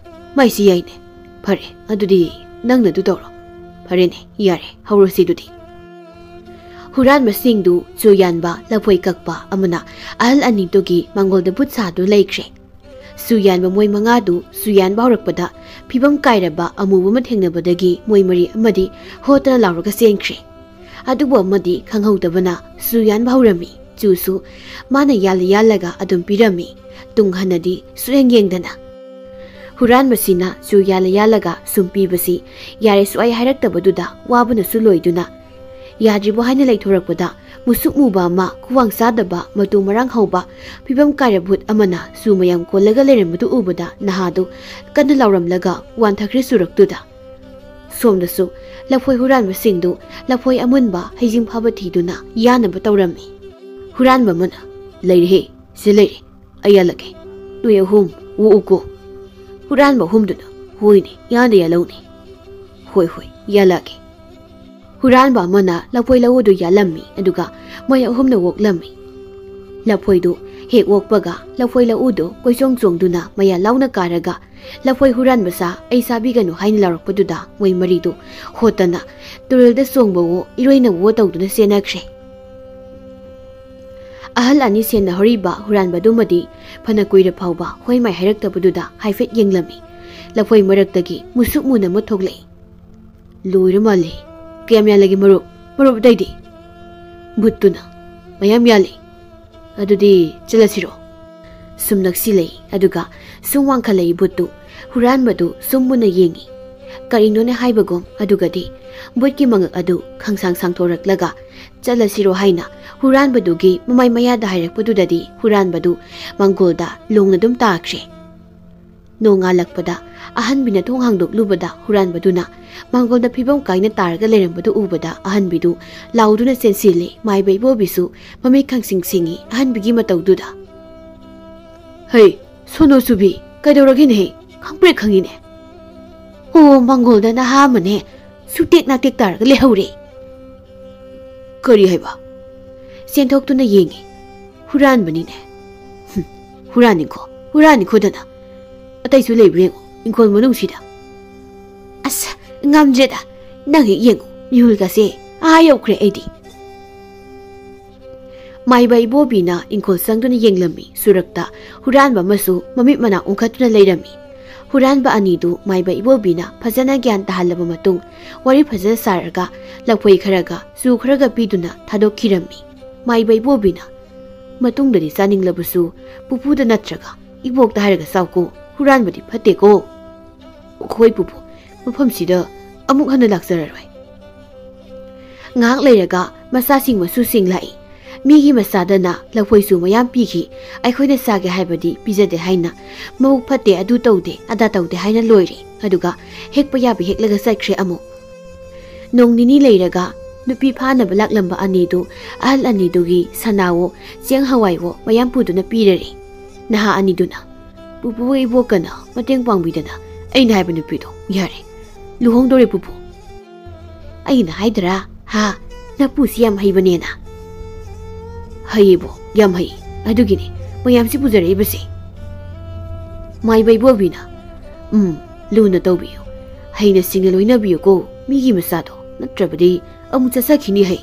ꯃꯥꯏꯁꯤ ꯌꯥꯏꯅꯦ꯫ ꯐꯔꯦ, ꯑꯗꯨꯗꯤ ꯅꯪꯅ ꯑꯗꯨ ꯇꯧꯔꯣ꯫" "ꯐꯔꯦꯅꯦ, ꯌꯥꯔꯦ, ꯍꯧꯔꯁꯤ ꯑꯗꯨꯗꯤ꯫" ꯍꯨꯔꯥꯟꯕꯁꯤꯡꯗꯨ ꯆꯨ ꯌꯥꯟꯕ, ꯂꯐꯣꯏ ꯀꯛꯄ ꯑꯃꯅ ꯑꯍꯜ ꯑꯅꯤꯗꯨꯒꯤ ꯃꯥꯡꯒꯣꯜꯗ ꯕꯨꯠ ꯁꯥꯗꯨꯅ ꯂꯩꯈ꯭ꯔꯦ꯫ ꯆꯨ ꯌꯥꯟꯕ ꯃꯣꯏ ꯃꯉꯥꯗꯨ ꯆꯨ ꯌꯥꯟꯕ ꯍꯧꯔꯛꯄꯗ ꯐꯤꯕꯝ ꯀꯥꯏꯔꯕ ꯑꯃꯨꯕ ꯑꯃ ꯊꯦꯡꯅꯕꯗꯒꯤ ꯃꯣꯏ ꯃꯔꯤ ꯑꯃꯗꯤ ꯍꯣꯠꯇꯅ ꯂꯥꯎꯔꯒ ꯆꯦꯟꯈ꯭ꯔꯦ꯫ ꯑꯗꯨꯕꯨ ꯑꯃꯗꯤ ꯈꯪꯍꯧꯗꯕꯅ ꯆꯨ ꯌꯥꯟꯕ ꯍꯧꯔꯝꯃꯤ꯫ ꯆꯨꯁꯨ ꯃꯥꯅ ꯌꯥꯜꯂ ꯌꯥꯜꯂꯒ ꯑꯗꯨꯝ ꯄꯤꯔꯝꯃꯤ, ꯇꯨꯡ ꯍꯟꯅꯗꯤ ꯁꯨꯛꯌꯦꯡ ꯌꯦꯡꯗꯅ꯫ ꯍꯨꯔꯥꯟꯕꯁꯤꯅ ꯆꯨ ꯌꯥꯜꯂ ꯌꯥꯜꯂꯒ ꯁꯨꯝ ꯄꯤꯕꯁꯤ ꯌꯥꯔꯦ ꯁꯨꯛꯍꯥꯏ ꯍꯥꯏꯔꯛꯇꯕꯗꯨꯗ ꯋꯥꯕꯅꯁꯨ ꯂꯣꯏꯗꯨꯅ, ꯌꯥꯗ꯭ꯔꯤꯕꯣ ꯍꯥꯏꯅ ꯂꯩꯊꯣꯔꯛꯄꯗ, ꯃꯨꯁꯨꯛ ꯃꯨꯕ ꯑꯃ, ꯈꯨꯋꯥꯡ ꯆꯥꯗꯕ, ꯃꯇꯨ ꯃꯔꯥꯡ ꯍꯧꯕ, ꯐꯤꯕꯝ ꯀꯥꯏꯔꯕ ꯕꯨꯠ ꯑꯃꯅ ꯆꯨ ꯃꯌꯥꯝ ꯀꯣꯜꯂꯒ ꯂꯩꯔꯝꯕꯗꯨ ꯎꯕꯗ ꯅꯍꯥꯗꯨ ꯀꯟꯅ ꯂꯥꯎꯔꯝꯂꯒ ꯋꯥꯟꯊꯈ꯭ꯔꯦ ꯆꯨꯔꯛꯇꯨꯗ꯫ ꯁꯣꯝꯗꯁꯨ ꯂꯐꯣꯏ ꯍꯨꯔꯥꯟꯕꯁꯤꯡꯗꯨ ꯂꯐꯣꯏ ꯑꯃꯨꯟꯕ ꯍꯩꯖꯤꯡ ꯐꯥꯕ ꯊꯤꯗꯨꯅ ꯌꯥꯅꯕ ꯇꯧꯔꯝꯃꯤ꯫ ꯍꯨꯔꯥꯟꯕ ꯑꯃꯅ, "ꯂꯩꯔꯦꯍꯦ, ꯁꯤ ꯂꯩꯔꯦ, ꯑꯩ ꯌꯥꯜꯂꯛꯀꯦ꯫ ꯅꯣꯏ ꯑꯍꯨꯝ ꯑꯣꯛꯎꯀꯣ꯫" ꯍꯨꯔꯥꯟꯕ ꯑꯍꯨꯝꯗꯨꯅ, "ꯍꯣꯏꯅꯦ, ꯌꯥꯟꯗ ꯌꯥꯜꯍꯧꯅꯦ꯫ ꯍꯣꯏ, ꯍꯣꯏ, ꯌꯥꯜꯂꯛꯀꯦ꯫" ꯍꯨꯔꯥꯟꯕ ꯑꯃꯅ ꯂꯐꯣꯏ ꯂꯧꯎꯗꯨ ꯌꯥꯜꯂꯝꯃꯤ, ꯑꯗꯨꯒ ꯃꯣꯏ ꯑꯍꯨꯝꯅ ꯑꯣꯛꯂꯝꯃꯤ꯫ ꯂꯐꯣꯏꯗꯨ ꯍꯦꯛ ꯑꯣꯛꯄꯒ ꯂꯐꯣꯏ ꯂꯧꯎꯗꯨ ꯀꯣꯏꯆꯣꯡ ꯆꯣꯡꯗꯨꯅ ꯃꯌꯥ ꯂꯥꯎꯅ ꯀꯥꯔꯒ, "ꯂꯐꯣꯏ ꯍꯨꯔꯥꯟꯕ ꯁꯥ, ꯑꯩ ꯆꯥꯕꯤꯒꯅꯨ" ꯍꯥꯏꯅ ꯂꯥꯎꯔꯛꯄꯗꯨꯗ ꯃꯣꯏ ꯃꯔꯤꯗꯨ ꯍꯣꯠꯇꯅ ꯇꯨꯔꯦꯜꯗ ꯆꯣꯡꯕꯋꯣ, ꯏꯔꯣꯏꯅꯋꯣ ꯇꯧꯗꯨꯅ ꯆꯦꯟꯅꯈ꯭ꯔꯦ꯫ ꯑꯍꯜ ꯑꯅꯤ ꯁꯦꯟꯅꯍꯧꯔꯤꯕ ꯍꯨꯔꯥꯟꯕꯗꯨꯃꯗꯤ ꯐꯅ ꯀꯨꯏꯔ ꯐꯥꯎꯕ ꯍꯣꯏ ꯃꯥꯏ ꯍꯥꯏꯔꯛꯇꯕꯗꯨꯗ ꯍꯥꯏꯐꯦꯠ ꯌꯦꯡꯂꯝꯃꯤ꯫ ꯂꯐꯣꯏ ꯃꯔꯛꯇꯒꯤ ꯃꯨꯁꯨꯛ ꯃꯨꯅ ꯑꯃ ꯊꯣꯛꯂꯛꯏ꯫ "ꯂꯣꯏꯔ ꯃꯥꯜꯂꯦ꯫ ꯀꯌꯥꯝ ꯌꯥꯜꯂꯒꯦ ꯃꯔꯨꯞ? ꯃꯔꯨꯞ ꯑꯇꯩꯗꯤ?" ꯕꯨꯠꯇꯨꯅ, "ꯃꯌꯥꯝ ꯌꯥꯜꯂꯤ꯫ ꯑꯗꯨꯗꯤ ꯆꯠꯂꯁꯤꯔꯣ?" ꯁꯨꯝ ꯅꯛꯁꯤꯜꯂꯛꯏ, ꯑꯗꯨꯒ ꯁꯨꯝ ꯋꯥꯡꯈꯠꯂꯛꯏ ꯕꯨꯠꯇꯨ꯫ ꯍꯨꯔꯥꯟꯕꯗꯨ ꯁꯨꯝ ꯃꯨꯟꯅ ꯌꯦꯡꯉꯤ꯫ ꯀꯔꯤꯅꯣꯅꯦ ꯍꯥꯏꯕꯒꯨꯝ, ꯑꯗꯨꯒꯗꯤ ꯕꯨꯠꯀꯤ ꯃꯉꯛ ꯑꯗꯨ ꯈꯪꯁꯥꯡ ꯁꯥꯡꯊꯣꯔꯛꯂꯒ, "ꯆꯠꯂꯁꯤꯔꯣ?" ꯍꯥꯏꯅ ꯍꯨꯔꯥꯟꯕꯗꯨꯒꯤ ꯃꯃꯥꯏ ꯃꯌꯥꯗ ꯍꯥꯏꯔꯛꯄꯗꯨꯗꯗꯤ ꯍꯨꯔꯥꯟꯕꯗꯨ ꯃꯪꯒꯣꯜꯗ ꯂꯣꯡꯅ ꯑꯗꯨꯝ ꯇꯥꯈ꯭ꯔꯦ꯫ ꯅꯣꯡꯉꯥꯜꯂꯛꯄꯗ ꯑꯍꯟꯕꯤꯅ ꯊꯣꯡ ꯍꯥꯡꯗꯣꯛꯂꯨꯕꯗ ꯍꯨꯔꯥꯟꯕꯗꯨꯅ ꯃꯪꯒꯣꯜꯗ ꯐꯤꯕꯝ ꯀꯥꯏꯅ ꯇꯥꯔꯒ ꯂꯩꯔꯝꯕꯗꯨ ꯎꯕꯗ ꯑꯍꯟꯕꯤꯗꯨ ꯂꯥꯎꯗꯨꯅ ꯆꯦꯟꯁꯤꯜꯂꯤ꯫ ꯃꯥꯏꯕ ꯏꯕꯣꯕꯤꯁꯨ ꯃꯃꯤꯠ ꯈꯪꯁꯤꯡ ꯁꯤꯡꯉꯤ ꯑꯍꯟꯕꯤꯒꯤ ꯃꯇꯧꯗꯨꯗ꯫ "ꯍꯩ, ꯁꯣꯅꯣ ꯆꯨꯕꯤ, ꯀꯩꯗꯧꯔꯒꯦꯅꯦꯍꯦ? ꯈꯪꯄ꯭ꯔꯦꯛ ꯈꯪꯉꯤꯅꯦ꯫ ꯑꯣ, ꯃꯪꯒꯣꯜꯗ ꯅꯍꯥ ꯑꯃꯅꯦ ꯁꯨꯇꯦꯛ ꯅꯥꯇꯦꯛ ꯇꯥꯔꯒ ꯂꯩꯍꯧꯔꯦ꯫ ꯀꯔꯤ ꯍꯥꯏꯕ?" ꯆꯦꯟꯊꯣꯛꯇꯨꯅ ꯌꯦꯡꯉꯤ꯫ "ꯍꯨꯔꯥꯟꯕꯅꯤꯅꯦ꯫ ꯍꯨꯝ, ꯍꯨꯔꯥꯟꯅꯤꯀꯣ, ꯍꯨꯔꯥꯟꯅꯤꯀꯣꯗꯅ꯫ ꯑꯇꯩꯁꯨ ꯂꯩꯕ꯭ꯔꯥ ꯌꯦꯡꯉꯣ, ꯏꯪꯈꯣꯜ ꯃꯅꯨꯡꯁꯤꯗ꯫ ꯑꯁ, ꯉꯝꯗ꯭ꯔꯦꯗ꯫ ꯅꯪ ꯍꯦꯛ ꯌꯦꯡꯉꯨ, ꯃꯤꯍꯨꯜꯒꯁꯦ ꯑꯥ ꯌꯧꯈ꯭ꯔꯦ ꯑꯩꯗꯤ꯫" ꯃꯥꯏꯕ ꯏꯕꯣꯕꯤꯅ ꯏꯪꯈꯣꯜ ꯆꯪꯗꯨꯅ ꯌꯦꯡꯂꯝꯃꯤ꯫ ꯁꯨꯔꯛꯇ ꯍꯨꯔꯥꯟꯕ ꯑꯃꯁꯨ ꯃꯃꯤꯠ ꯃꯅꯥ ꯎꯪꯈꯠꯇꯨꯅ ꯂꯩꯔꯝꯃꯤ꯫ ꯍꯨꯔꯥꯟꯕ ꯑꯅꯤꯗꯨ ꯃꯥꯏꯕ ꯏꯕꯣꯕꯤꯅ ꯐꯖꯅ ꯒ꯭ꯌꯥꯟ ꯇꯥꯍꯜꯂꯕ ꯃꯇꯨꯡ, ꯋꯥꯔꯤ ꯐꯖꯅ ꯁꯥꯔꯒ ꯂꯐꯣꯏ ꯈꯔꯒ ꯆꯨ ꯈꯔꯒ ꯄꯤꯗꯨꯅ ꯊꯥꯗꯣꯛꯈꯤꯔꯝꯃꯤ꯫ ꯃꯥꯏꯕ ꯏꯕꯣꯕꯤꯅ, "ꯃꯇꯨꯡꯗꯗꯤ ꯆꯥꯅꯤꯡꯂꯕꯁꯨ ꯄꯨꯄꯨꯗ ꯅꯠꯇ꯭ꯔꯒ ꯏꯕꯣꯛꯇ ꯍꯥꯏꯔꯒ ꯆꯥꯎꯀꯣ, ꯍꯨꯔꯥꯟꯕꯗꯤ ꯐꯠꯇꯦꯀꯣ꯫" "ꯍꯣꯏ ꯄꯨꯄꯨ, ꯃꯐꯝꯁꯤꯗ ꯑꯃꯨꯛ ꯍꯟꯅ ꯂꯥꯛꯆꯔꯔꯣꯏ꯫" ꯉꯥꯏꯍꯥꯛ ꯂꯩꯔꯒ ꯃꯆꯥꯁꯤꯡ ꯃꯁꯨꯁꯤꯡ ꯂꯥꯛꯏ꯫ ꯃꯤꯒꯤ ꯃꯆꯥꯗꯅ ꯂꯐꯣꯏꯁꯨ ꯃꯌꯥꯝ ꯄꯤꯈꯤ꯫ "ꯑꯩꯈꯣꯏꯅ ꯆꯥꯒꯦ ꯍꯥꯏꯕꯗꯤ ꯄꯤꯖꯗꯦ" ꯍꯥꯏꯅ, "ꯃꯕꯨꯛ ꯐꯠꯇꯦ, ꯑꯗꯨ ꯇꯧꯗꯦ, ꯑꯗꯥ ꯇꯧꯗꯦ" ꯍꯥꯏꯅ ꯂꯣꯏꯔꯦ꯫ ꯑꯗꯨꯒ ꯍꯦꯛꯄ ꯌꯥꯕ ꯍꯦꯛꯂꯒ ꯆꯠꯈ꯭ꯔꯦ ꯑꯃꯨꯛ꯫ ꯅꯣꯡ ꯅꯤꯅꯤ ꯂꯩꯔꯒ ꯅꯨꯄꯤ ꯐꯥꯅꯕ ꯂꯥꯛꯂꯝꯕ ꯑꯅꯤꯗꯨ ꯑꯍꯜ ꯑꯅꯤꯗꯨꯒꯤ ꯁꯅꯥꯋꯣ ꯆꯦꯡ ꯍꯋꯥꯏꯋꯣ ꯃꯌꯥꯝ ꯄꯨꯗꯨꯅ ꯄꯤꯔꯔꯦ꯫ ꯅꯍꯥ ꯑꯅꯤꯗꯨꯅ, "ꯄꯨꯄꯨꯒ ꯏꯕꯣꯛꯀꯅ ꯃꯇꯦꯡ ꯄꯥꯡꯕꯤꯗꯅ ꯑꯩꯅ ꯍꯥꯏꯕ ꯅꯨꯄꯤꯗꯣ ꯌꯥꯔꯦ, ꯂꯨꯍꯣꯡꯗꯣꯔꯦ ꯄꯨꯄꯨ꯫ ꯑꯩꯅ ꯍꯥꯏꯗ꯭ꯔꯥ, ꯍꯥ? ꯅꯄꯨꯁꯤ ꯌꯥꯝ ꯍꯩꯕꯅꯦꯅ꯫" "ꯍꯩꯌꯦꯕꯣ, ꯌꯥꯝ ꯍꯩ꯫ ꯑꯗꯨꯒꯤꯅꯦ ꯃꯌꯥꯝꯁꯤ ꯄꯨꯖꯔꯛꯏꯕꯁꯦ꯫" ꯃꯥꯏꯕ ꯏꯕꯣꯕꯤꯅ, "ꯎꯝ, ꯂꯨꯅ ꯇꯧꯕꯤꯌꯨ꯫ ꯍꯩꯅ ꯁꯤꯡꯅ ꯂꯣꯏꯅꯕꯤꯌꯨꯀꯣ ꯃꯤꯒꯤ ꯃꯆꯥꯗꯣ, ꯅꯠꯇ꯭ꯔꯕꯗꯤ ꯑꯃꯨꯛ ꯆꯠꯆꯈꯤꯅꯤ ꯍꯩ꯫"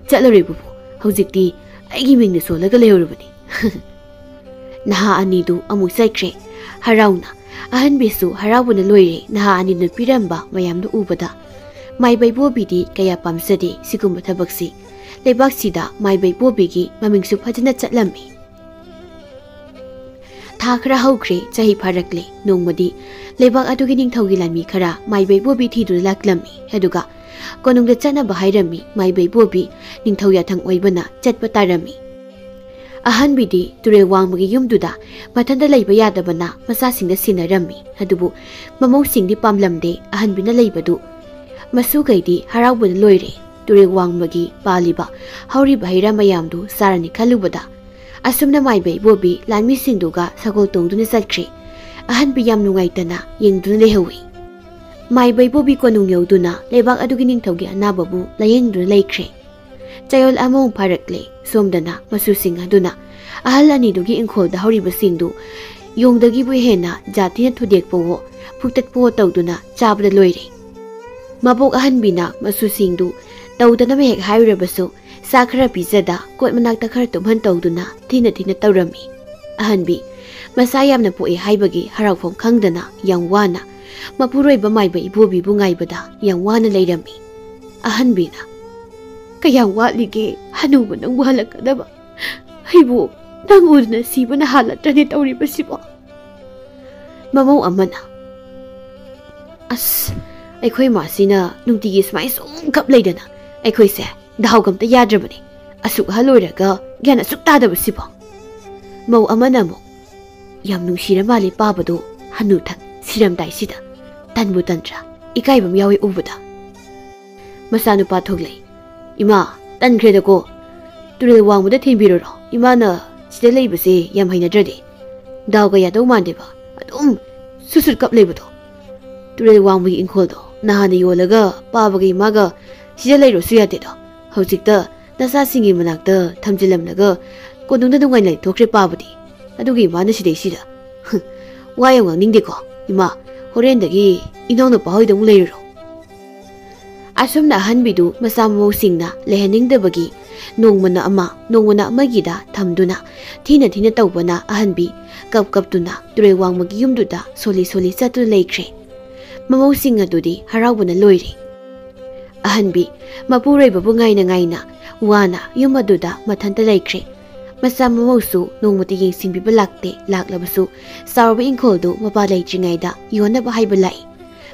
"ꯆꯠꯂꯔꯣꯏ ꯄꯨꯄꯨ, ꯍꯧꯖꯤꯛꯇꯤ ꯑꯩꯒꯤ ꯃꯤꯡꯅ ꯁꯣꯜꯂꯒ ꯂꯩꯍꯧꯔꯕꯅꯤ꯫" ꯅꯍꯥ ꯑꯅꯤꯗꯨ ꯑꯃꯨꯛ ꯆꯠꯈ꯭ꯔꯦ꯫ ꯍꯔꯥꯎꯅ, ꯑꯍꯟꯕꯤꯁꯨ ꯍꯔꯥꯎꯕꯅ ꯂꯣꯏꯔꯦ ꯅꯍꯥ ꯑꯅꯤꯗꯨꯅ ꯄꯤꯔꯝꯕ ꯃꯌꯥꯝꯗꯨ ꯎꯕꯗ꯫ ꯃꯥꯏꯕ ꯏꯕꯣꯕꯤꯗꯤ ꯀꯌꯥ ꯄꯥꯝꯖꯗꯦ ꯁꯤꯒꯨꯝꯕ ꯊꯕꯛꯁꯤ꯫ ꯂꯩꯕꯥꯛꯁꯤꯗ ꯃꯥꯏꯕ ꯏꯕꯣꯕꯤꯒꯤ ꯃꯃꯤꯡꯁꯨ ꯐꯖꯅ ꯆꯠꯂꯝꯃꯤ꯫ ꯊꯥ ꯈꯔ ꯍꯧꯈ꯭ꯔꯦ, ꯆꯍꯤ ꯐꯥꯔꯛꯂꯦ꯫ ꯅꯣꯡꯃꯗꯤ ꯂꯩꯕꯥꯛ ꯑꯗꯨꯒꯤ ꯅꯤꯡꯊꯧꯒꯤ ꯂꯥꯟꯃꯤ ꯈꯔ ꯃꯥꯏꯕ ꯏꯕꯣꯕꯤ ꯊꯤꯗꯨꯅ ꯂꯥꯛꯂꯝꯃꯤ꯫ ꯑꯗꯨꯒ ꯀꯣꯅꯨꯡꯗ ꯆꯠꯅꯕ ꯍꯥꯏꯔꯝꯃꯤ꯫ ꯃꯥꯏꯕ ꯏꯕꯣꯕꯤ ꯅꯤꯡꯊꯧ ꯌꯥꯊꯪ ꯑꯣꯏꯕꯅ ꯆꯠꯄ ꯇꯥꯔꯝꯃꯤ꯫ ꯑꯍꯟꯕꯤꯗꯤ ꯇꯨꯔꯦꯜ ꯋꯥꯡꯃꯒꯤ ꯌꯨꯝꯗꯨꯗ ꯃꯊꯟꯇ ꯂꯩꯕ ꯌꯥꯗꯕꯅ ꯃꯆꯥꯁꯤꯡꯗ ꯁꯤꯟꯅꯔꯝꯃꯤ꯫ ꯑꯗꯨꯕꯨ ꯃꯃꯧꯁꯤꯡꯗꯤ ꯄꯥꯝꯂꯝꯗꯦ ꯑꯍꯟꯕꯤꯅ ꯂꯩꯕꯗꯨ꯫ ꯃꯁꯨꯈꯩꯗꯤ ꯍꯔꯥꯎꯕꯅ ꯂꯣꯏꯔꯦ꯫ ꯇꯨꯔꯦꯜ ꯋꯥꯡꯃꯒꯤ ꯄꯥꯜꯂꯤꯕ ꯍꯧꯔꯤꯕ ꯍꯩ ꯔꯥ ꯃꯌꯥꯝꯗꯨ ꯆꯥꯔꯅꯤ ꯈꯜꯂꯨꯕꯗ꯫ ꯑꯁꯨꯝꯅ ꯃꯥꯏꯕ ꯏꯕꯣꯕꯤ ꯂꯥꯟꯃꯤꯁꯤꯡꯗꯨꯒ ꯁꯒꯣꯜ ꯇꯣꯡꯗꯨꯅ ꯆꯠꯈ꯭ꯔꯦ꯫ ꯑꯍꯟꯕꯤ ꯌꯥꯝ ꯅꯨꯡꯉꯥꯏꯇꯅ ꯌꯦꯡꯗꯨꯅ ꯂꯩꯍꯧꯏ꯫ ꯃꯥꯏꯕ ꯏꯕꯣꯕꯤ ꯀꯣꯅꯨꯡ ꯌꯧꯗꯨꯅ ꯂꯩꯕꯥꯛ ꯑꯗꯨꯒꯤ ꯅꯤꯡꯊꯧꯒꯤ ꯑꯅꯥꯕꯕꯨ ꯂꯥꯌꯦꯡꯗꯨꯅ ꯂꯩꯈ꯭ꯔꯦ꯫ ꯆꯌꯣꯜ ꯑꯃꯃꯨꯛ ꯐꯥꯔꯛꯂꯦ꯫ ꯁꯣꯝꯗꯅ ꯃꯆꯨꯁꯤꯡ ꯑꯗꯨꯅ ꯑꯍꯜ ꯑꯅꯤꯗꯨꯒꯤ ꯏꯪꯈꯣꯜꯗ ꯍꯧꯔꯤꯕꯁꯤꯡꯗꯨ ꯌꯣꯡꯗꯒꯤꯕꯨ ꯍꯦꯟꯅ ꯖꯥꯊꯤꯅ ꯊꯨꯗꯦꯛꯄꯋꯣ, ꯐꯨꯛꯇꯠꯄꯋꯣ ꯇꯧꯗꯨꯅ ꯆꯥꯕꯗ ꯂꯣꯏꯔꯦ꯫ ꯃꯕꯣꯛ ꯑꯍꯟꯕꯤꯅ ꯃꯆꯨꯁꯤꯡꯗꯨ ꯇꯧꯗꯅꯕ ꯍꯦꯛ ꯍꯥꯏꯔꯨꯔꯕꯁꯨ, ꯆꯥꯛ ꯈꯔ ꯄꯤꯖꯗ, ꯀꯣꯠ ꯃꯅꯥꯛꯇ ꯈꯔ ꯇꯨꯝꯍꯟ ꯇꯧꯗꯨꯅ ꯊꯤꯅ ꯊꯤꯅ ꯇꯧꯔꯝꯃꯤ꯫ ꯑꯍꯟꯕꯤ, ꯃꯆꯥ ꯌꯥꯝꯅ ꯄꯣꯛꯑꯦ ꯍꯥꯏꯕꯒꯤ ꯍꯔꯥꯎꯐꯝ ꯈꯪꯗꯅ ꯌꯥꯝ ꯋꯥꯅ ꯃꯄꯨꯔꯣꯏꯕ ꯃꯥꯏꯕ ꯏꯕꯣꯕꯤꯕꯨ ꯉꯥꯏꯕꯗ ꯌꯥꯝ ꯋꯥꯅ ꯂꯩꯔꯝꯃꯤ꯫ ꯑꯍꯟꯕꯤꯅ, "ꯀꯌꯥꯝ ꯋꯥꯠꯂꯤꯒꯦ ꯍꯅꯨꯕ ꯅꯪꯕꯨ ꯍꯜꯂꯛꯀꯗꯕ? ꯑꯩꯕꯨ ꯅꯪ ꯎꯗꯅ ꯁꯤꯕꯅ ꯍꯥꯜꯂꯠꯇ꯭ꯔꯅꯦ ꯇꯧꯔꯤꯕꯁꯤꯕꯣ?" ꯃꯃꯧ ꯑꯃꯅ, "ꯑꯁ, ꯑꯩꯈꯣꯏ ꯃꯥꯁꯤꯅ ꯅꯨꯡꯇꯤꯒꯤ ꯁꯨꯃꯥꯏꯅ ꯁꯨꯝ ꯀꯞ ꯂꯩꯗꯅ ꯑꯩꯈꯣꯏꯁꯦ ꯗꯥꯎꯒ ꯑꯝꯇ ꯌꯥꯗ꯭ꯔꯕꯅꯦ꯫ ꯑꯁꯨꯛ ꯑꯍꯜ ꯑꯣꯏꯔꯒ ꯒ꯭ꯌꯥꯟ ꯑꯁꯨꯛ ꯇꯥꯗꯕꯁꯤꯕꯣ?" ꯃꯧ ꯑꯃꯅ ꯑꯃꯨꯛ, "ꯌꯥꯝ ꯅꯨꯡꯁꯤꯔ ꯃꯥꯜꯂꯦ ꯄꯥꯕꯗꯣ, ꯍꯅꯨꯊꯪ ꯁꯤꯔꯝꯗꯥꯏꯁꯤꯗ꯫ ꯇꯟꯕꯨ ꯇꯟꯗ꯭ꯔꯥ? ꯏꯀꯥꯏꯕ ꯑꯃ ꯌꯥꯎꯋꯦ ꯎꯕꯗ꯫" ꯃꯆꯥꯅꯨꯄꯥ ꯊꯣꯛꯂꯛꯏ꯫ "ꯏꯃꯥ, ꯇꯟꯈ꯭ꯔꯦꯗꯀꯣ꯫ ꯇꯨꯔꯦꯜ ꯋꯥꯡꯃꯗ ꯊꯤꯟꯕꯤꯔꯨꯔꯣ꯫ ꯏꯃꯥꯅ ꯁꯤꯗ ꯂꯩꯕꯁꯦ ꯌꯥꯝ ꯍꯩꯅꯗ꯭ꯔꯗꯤ꯫ ꯗꯥꯎꯒ ꯌꯥꯗꯧ ꯃꯥꯟꯗꯦꯕ꯫ ꯑꯗꯨꯝ ꯁꯨꯠ ꯁꯨꯠ ꯀꯞ ꯂꯩꯕꯗꯣ꯫ ꯇꯨꯔꯦꯜ ꯋꯥꯡꯃꯒꯤ ꯏꯪꯈꯣꯜꯗꯣ ꯅꯍꯥꯟꯅ ꯌꯣꯜꯂꯒ ꯄꯥꯕꯒ ꯏꯃꯥꯒ ꯁꯤꯗ ꯂꯩꯔꯣꯁꯨ ꯌꯥꯗꯦꯗꯣ꯫ ꯍꯧꯖꯤꯛꯇ ꯅꯆꯥꯁꯤꯡꯒꯤ ꯃꯅꯥꯛꯇ ꯊꯝꯖꯤꯜꯂꯝꯂꯒ ꯀꯣꯅꯨꯡꯗ ꯅꯨꯡꯉꯥꯏꯅ ꯂꯩꯊꯣꯛꯈ꯭ꯔꯦ ꯄꯥꯕꯗꯤ꯫ ꯑꯗꯨꯒ ꯏꯃꯥꯅ ꯁꯤꯗꯩꯁꯤꯗ꯫ ꯋꯥ ꯌꯥꯝ ꯉꯥꯡꯅꯤꯡꯗꯦꯀꯣ꯫ ꯏꯃꯥ, ꯍꯣꯔꯦꯟꯗꯒꯤ ꯏꯅꯥꯎꯅꯨꯄꯥ ꯍꯣꯏꯗ ꯑꯃꯨꯛ ꯂꯩꯔꯨꯔꯣ꯫" ꯑꯁꯨꯝꯅ ꯑꯍꯟꯕꯤꯗꯨ ꯃꯆꯥ ꯃꯃꯧꯁꯤꯡꯅ ꯂꯩꯍꯟꯅꯤꯡꯗꯕꯒꯤ ꯅꯣꯡꯃꯅ ꯑꯃ, ꯅꯣꯡꯃꯅ ꯑꯃꯒꯤꯗ ꯊꯝꯗꯨꯅ ꯊꯤꯅ ꯊꯤꯅ ꯇꯧꯕꯅ ꯑꯍꯟꯕꯤ ꯀꯞ ꯀꯞꯇꯨꯅ ꯇꯨꯔꯦꯜ ꯋꯥꯡꯃꯒꯤ ꯌꯨꯝꯗꯨꯗ ꯁꯣꯜꯂꯤ ꯁꯣꯜꯂꯤ ꯆꯠꯇꯨꯅ ꯂꯩꯈ꯭ꯔꯦ꯫ ꯃꯃꯧꯁꯤꯡ ꯑꯗꯨꯗꯤ ꯍꯔꯥꯎꯕꯅ ꯂꯣꯏꯔꯦ꯫ ꯑꯍꯟꯕꯤ ꯃꯄꯨꯔꯣꯏꯕꯕꯨ ꯉꯥꯏꯅ ꯉꯥꯏꯅ ꯋꯥꯅ ꯌꯨꯝ ꯑꯗꯨꯗ ꯃꯊꯟꯇ ꯂꯩꯈ꯭ꯔꯦ꯫ ꯃꯆꯥ ꯃꯃꯧꯁꯨ ꯅꯣꯡꯃꯇ ꯌꯦꯡꯁꯤꯟꯕꯤꯕ ꯂꯥꯛꯇꯦ꯫ ꯂꯥꯛꯂꯕꯁꯨ ꯆꯥꯎꯔꯕ ꯏꯪꯈꯣꯜꯗꯨ ꯃꯄꯥ ꯂꯩꯇ꯭ꯔꯤꯉꯩꯗ ꯌꯣꯟꯅꯕ ꯍꯥꯏꯕ ꯂꯥꯛꯏ꯫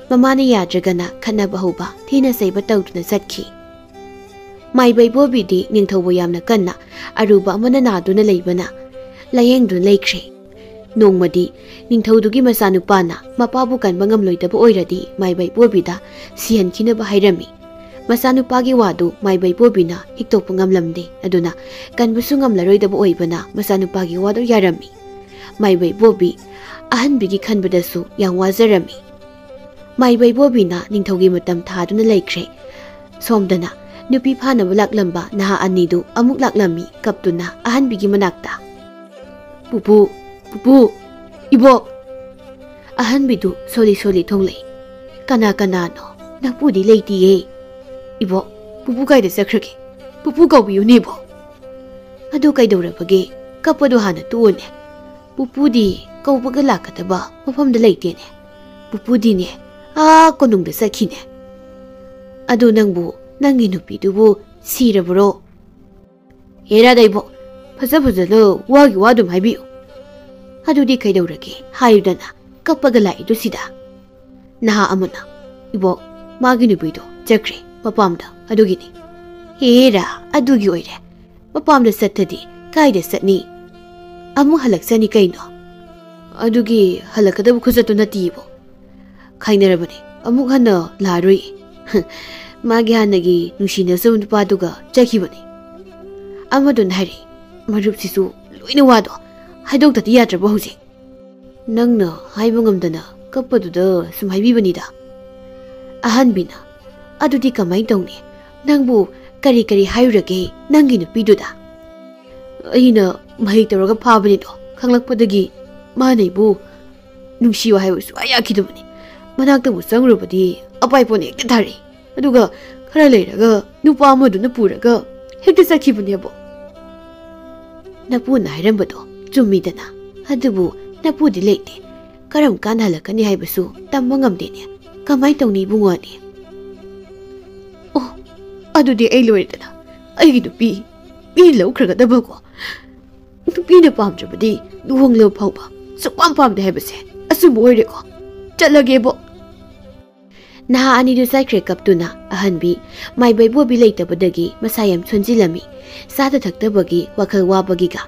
ꯃꯃꯥꯅ ꯌꯥꯗ꯭ꯔꯒꯅ ꯈꯠꯅꯕ ꯍꯧꯕ, ꯊꯤꯅ ꯆꯩꯕ ꯇꯧꯗꯨꯅ ꯆꯠꯈꯤ꯫ ꯃꯥꯏꯕ ꯏꯕꯣꯕꯤꯗꯤ ꯅꯤꯡꯊꯧꯕꯨ ꯌꯥꯝꯅ ꯀꯟꯅ ꯑꯔꯨꯕ ꯑꯃꯅ ꯅꯥꯗꯨꯅ ꯂꯩꯕꯅ ꯂꯥꯌꯦꯡꯗꯨꯅ ꯂꯩꯈ꯭ꯔꯦ꯫ ꯅꯣꯡꯃꯗꯤ ꯅꯤꯡꯊꯧꯗꯨꯒꯤ ꯃꯆꯥꯅꯨꯄꯥꯅ ꯃꯄꯥꯕꯨ ꯀꯟꯕ ꯉꯝꯂꯣꯏꯗꯕ ꯑꯣꯏꯔꯗꯤ ꯃꯥꯏꯕ ꯏꯕꯣꯕꯤꯗ ꯁꯤꯍꯟꯈꯤꯅꯕ ꯍꯥꯏꯔꯝꯃꯤ꯫ ꯃꯆꯥꯅꯨꯄꯥꯒꯤ ꯋꯥꯗꯨ ꯃꯥꯏꯕ ꯏꯕꯣꯕꯤꯅ ꯍꯤꯛꯇꯣꯛꯄ ꯉꯝꯂꯝꯗꯦ꯫ ꯑꯗꯨꯅ ꯀꯟꯕꯁꯨ ꯉꯝꯂꯔꯣꯏꯗꯕ ꯑꯣꯏꯕꯅ ꯃꯆꯥꯅꯨꯄꯥꯒꯤ ꯋꯥꯗꯨ ꯌꯥꯔꯝꯃꯤ꯫ ꯃꯥꯏꯕ ꯏꯕꯣꯕꯤ ꯑꯍꯟꯕꯤꯒꯤ ꯈꯟꯕꯗꯁꯨ ꯌꯥꯝ ꯋꯥꯖꯔꯝꯃꯤ꯫ ꯃꯥꯏꯕ ꯏꯕꯣꯕꯤꯅ ꯅꯤꯡꯊꯧꯒꯤ ꯃꯇꯝ ꯊꯥꯗꯨꯅ ꯂꯩꯈ꯭ꯔꯦ꯫ ꯁꯣꯝꯗꯅ ꯅꯨꯄꯤ ꯐꯥꯅꯕ ꯂꯥꯛꯂꯝꯕ ꯅꯍꯥ ꯑꯅꯤꯗꯨ ꯑꯃꯨꯛ ꯂꯥꯛꯂꯝꯃꯤ ꯀꯞꯇꯨꯅ ꯑꯍꯟꯕꯤꯒꯤ ꯃꯅꯥꯛꯇ꯫ "ꯄꯨꯄꯨ, ꯄꯨꯄꯨ, ꯏꯕꯣꯛ!" ꯑꯍꯟꯕꯤꯗꯨ ꯁꯣꯜꯂꯤ ꯁꯣꯜꯂꯤ ꯊꯣꯛꯂꯛꯏ꯫ "ꯀꯅꯥ ꯀꯅꯥꯅꯣ? ꯅꯄꯨꯗꯤ ꯂꯩꯇꯤꯌꯦ꯫ ꯏꯕꯣꯛ, ꯄꯨꯄꯨ ꯀꯥꯏꯗ ꯆꯠꯈ꯭ꯔꯒꯦ? ꯄꯨꯄꯨ ꯀꯧꯕꯤꯌꯨꯅꯦ, ꯏꯕꯣꯛ!" "ꯑꯗꯨ ꯀꯩꯗꯧꯔꯕꯒꯦ? ꯀꯞꯄꯗꯣ ꯍꯥꯟꯅ ꯇꯣꯛꯑꯣꯅꯦ꯫ ꯄꯨꯄꯨꯗꯤ ꯀꯧꯕꯒ ꯂꯥꯛꯀꯗꯕ ꯃꯐꯝꯗ ꯂꯩꯇꯦꯅꯦ꯫ ꯄꯨꯄꯨꯗꯤꯅꯦ, ꯑꯥ ꯀꯣꯅꯨꯡꯗ ꯆꯠꯈꯤꯅꯦ꯫ ꯑꯗꯨ ꯅꯪꯕꯨ, ꯅꯪꯒꯤ ꯅꯨꯄꯤꯗꯨꯕꯨ ꯁꯤꯔꯕ꯭ꯔꯣ?" "ꯍꯦꯔꯥꯗ ꯏꯕꯣꯛ, ꯐꯖ ꯐꯖꯅ ꯋꯥꯒꯤ ꯋꯥ ꯑꯗꯨꯝ ꯍꯥꯏꯕꯤꯌꯨ꯫ ꯑꯗꯨꯗꯤ ꯀꯩꯗꯧꯔꯒꯦ ꯍꯥꯏꯌꯨꯗꯅ, ꯀꯞꯄꯒ ꯂꯥꯛꯏꯗꯨ ꯁꯤꯗ?" ꯅꯍꯥ ꯑꯃꯅ, "ꯏꯕꯣꯛ, ꯃꯥꯒꯤ ꯅꯨꯄꯤꯗꯣ ꯆꯠꯈ꯭ꯔꯦ ꯃꯄꯥꯝꯗ, ꯑꯗꯨꯒꯤꯅꯤ꯫" "ꯍꯦꯔꯥ, ꯑꯗꯨꯒꯤ ꯑꯣꯏꯔꯦ꯫ ꯃꯄꯥꯝꯗ ꯆꯠꯇꯗꯤ ꯀꯥꯏꯗ ꯆꯠꯅꯤ? ꯑꯃꯨꯛ ꯍꯜꯂꯛꯆꯅꯤ ꯀꯩꯅꯣ?" "ꯑꯗꯨꯒꯤ ꯍꯜꯂꯛꯀꯗꯕ ꯈꯨꯆꯠꯇꯨ ꯅꯠꯇꯦ ꯏꯕꯣꯛ꯫ ꯈꯥꯏꯅꯔꯕꯅꯤ, ꯑꯃꯨꯛ ꯍꯟꯅ ꯂꯥꯛꯑꯔꯣꯏ꯫ ꯃꯥꯒꯤ ꯍꯥꯟꯅꯒꯤ ꯅꯨꯡꯁꯤꯅꯖꯕ ꯅꯨꯄꯥꯗꯨꯒ ꯆꯠꯈꯤꯕꯅꯤ꯫" ꯑꯃꯗꯨꯅ ꯍꯥꯏꯔꯛꯏ꯫ "ꯃꯔꯨꯞꯁꯤꯁꯨ ꯂꯣꯏꯅ ꯋꯥꯗꯣ ꯍꯥꯏꯗꯣꯛꯇꯗꯤ ꯌꯥꯗ꯭ꯔꯕ ꯍꯧꯖꯤꯛ?" "ꯅꯪꯅ ꯍꯥꯏꯕ ꯉꯝꯗꯅ ꯀꯞꯄꯗꯨꯗ ꯁꯨꯝ ꯍꯥꯏꯕꯤꯕꯅꯤꯗ꯫" ꯑꯍꯟꯕꯤꯅ, "ꯑꯗꯨꯗꯤ ꯀꯃꯥꯏꯅ ꯇꯧꯅꯤ? ꯅꯪꯕꯨ ꯀꯔꯤ ꯀꯔꯤ ꯍꯥꯏꯔꯨꯔꯒꯦ ꯅꯪꯒꯤ ꯅꯨꯄꯤꯗꯨꯗ?" "ꯑꯩꯅ ꯃꯍꯩ ꯇꯧꯔꯒ ꯐꯥꯕꯅꯤꯗꯣ, ꯈꯪꯂꯛꯄꯗꯒꯤ ꯃꯥꯅ ꯑꯩꯕꯨ ꯅꯨꯡꯁꯤꯌꯨ ꯍꯥꯏꯕ ꯁꯨꯡꯌꯥ ꯌꯥꯈꯤꯗꯕꯅꯤ꯫ ꯃꯅꯥꯛꯇꯕꯨ ꯆꯪꯉꯨꯔꯕꯗꯤ ꯑꯄꯥꯏ ꯄꯣꯟ ꯍꯦꯛꯇ ꯊꯥꯔꯛꯏ꯫ ꯑꯗꯨꯒ ꯈꯔ ꯂꯩꯔꯒ ꯅꯨꯄꯥ ꯑꯃꯗꯨꯅ ꯄꯨꯔꯒ ꯍꯦꯛꯇ ꯆꯠꯈꯤꯕꯅꯦꯕꯣ꯫" "ꯅꯄꯨꯅ ꯍꯥꯏꯔꯝꯕꯗꯣ ꯆꯨꯝꯃꯤꯗꯅ, ꯑꯗꯨꯕꯨ ꯅꯄꯨꯗꯤ ꯂꯩꯇꯦ꯫ ꯀꯔꯝ ꯀꯥꯟꯗ ꯍꯜꯂꯛꯀꯅꯤ ꯍꯥꯏꯕꯁꯨ ꯇꯝꯕ ꯉꯝꯗꯦꯅꯦ꯫ ꯀꯃꯥꯏꯅ ꯇꯧꯅꯤ ꯏꯕꯨꯡꯉꯣꯅꯦ?" "ꯑꯣ, ꯑꯗꯨꯗꯤ ꯑꯩ ꯂꯣꯏꯔꯦꯗꯅ꯫ ꯑꯩꯒꯤ ꯅꯨꯄꯤ ꯃꯤ ꯂꯧꯈ꯭ꯔꯒꯗꯕꯀꯣ꯫ ꯅꯨꯄꯤꯅ ꯄꯥꯝꯗ꯭ꯔꯕꯗꯤ ꯂꯨꯍꯣꯡꯂꯕ ꯐꯥꯎꯕ ꯁꯨꯛꯄꯥꯝ ꯄꯥꯝꯗꯦ ꯍꯥꯏꯕꯁꯦ ꯑꯆꯨꯝꯕ ꯑꯣꯏꯔꯦꯀꯣ꯫ ꯆꯠꯂꯒꯦꯕꯣ꯫ ꯅꯍꯥ ꯑꯅꯤꯗꯨ ꯆꯠꯈ꯭ꯔꯦ ꯀꯞꯇꯨꯅ꯫ ꯑꯍꯟꯕꯤ ꯃꯥꯏꯕꯩꯕꯣꯕꯤ ꯂꯩꯇꯕꯗꯒꯤ ꯃꯁꯥ ꯌꯥꯝ ꯁꯣꯟꯖꯤꯜꯂꯝꯃꯤ꯫ ꯆꯥꯗ ꯊꯛꯇꯕꯒꯤ ꯋꯥꯈꯜ ꯋꯥꯕꯒꯤꯒ꯫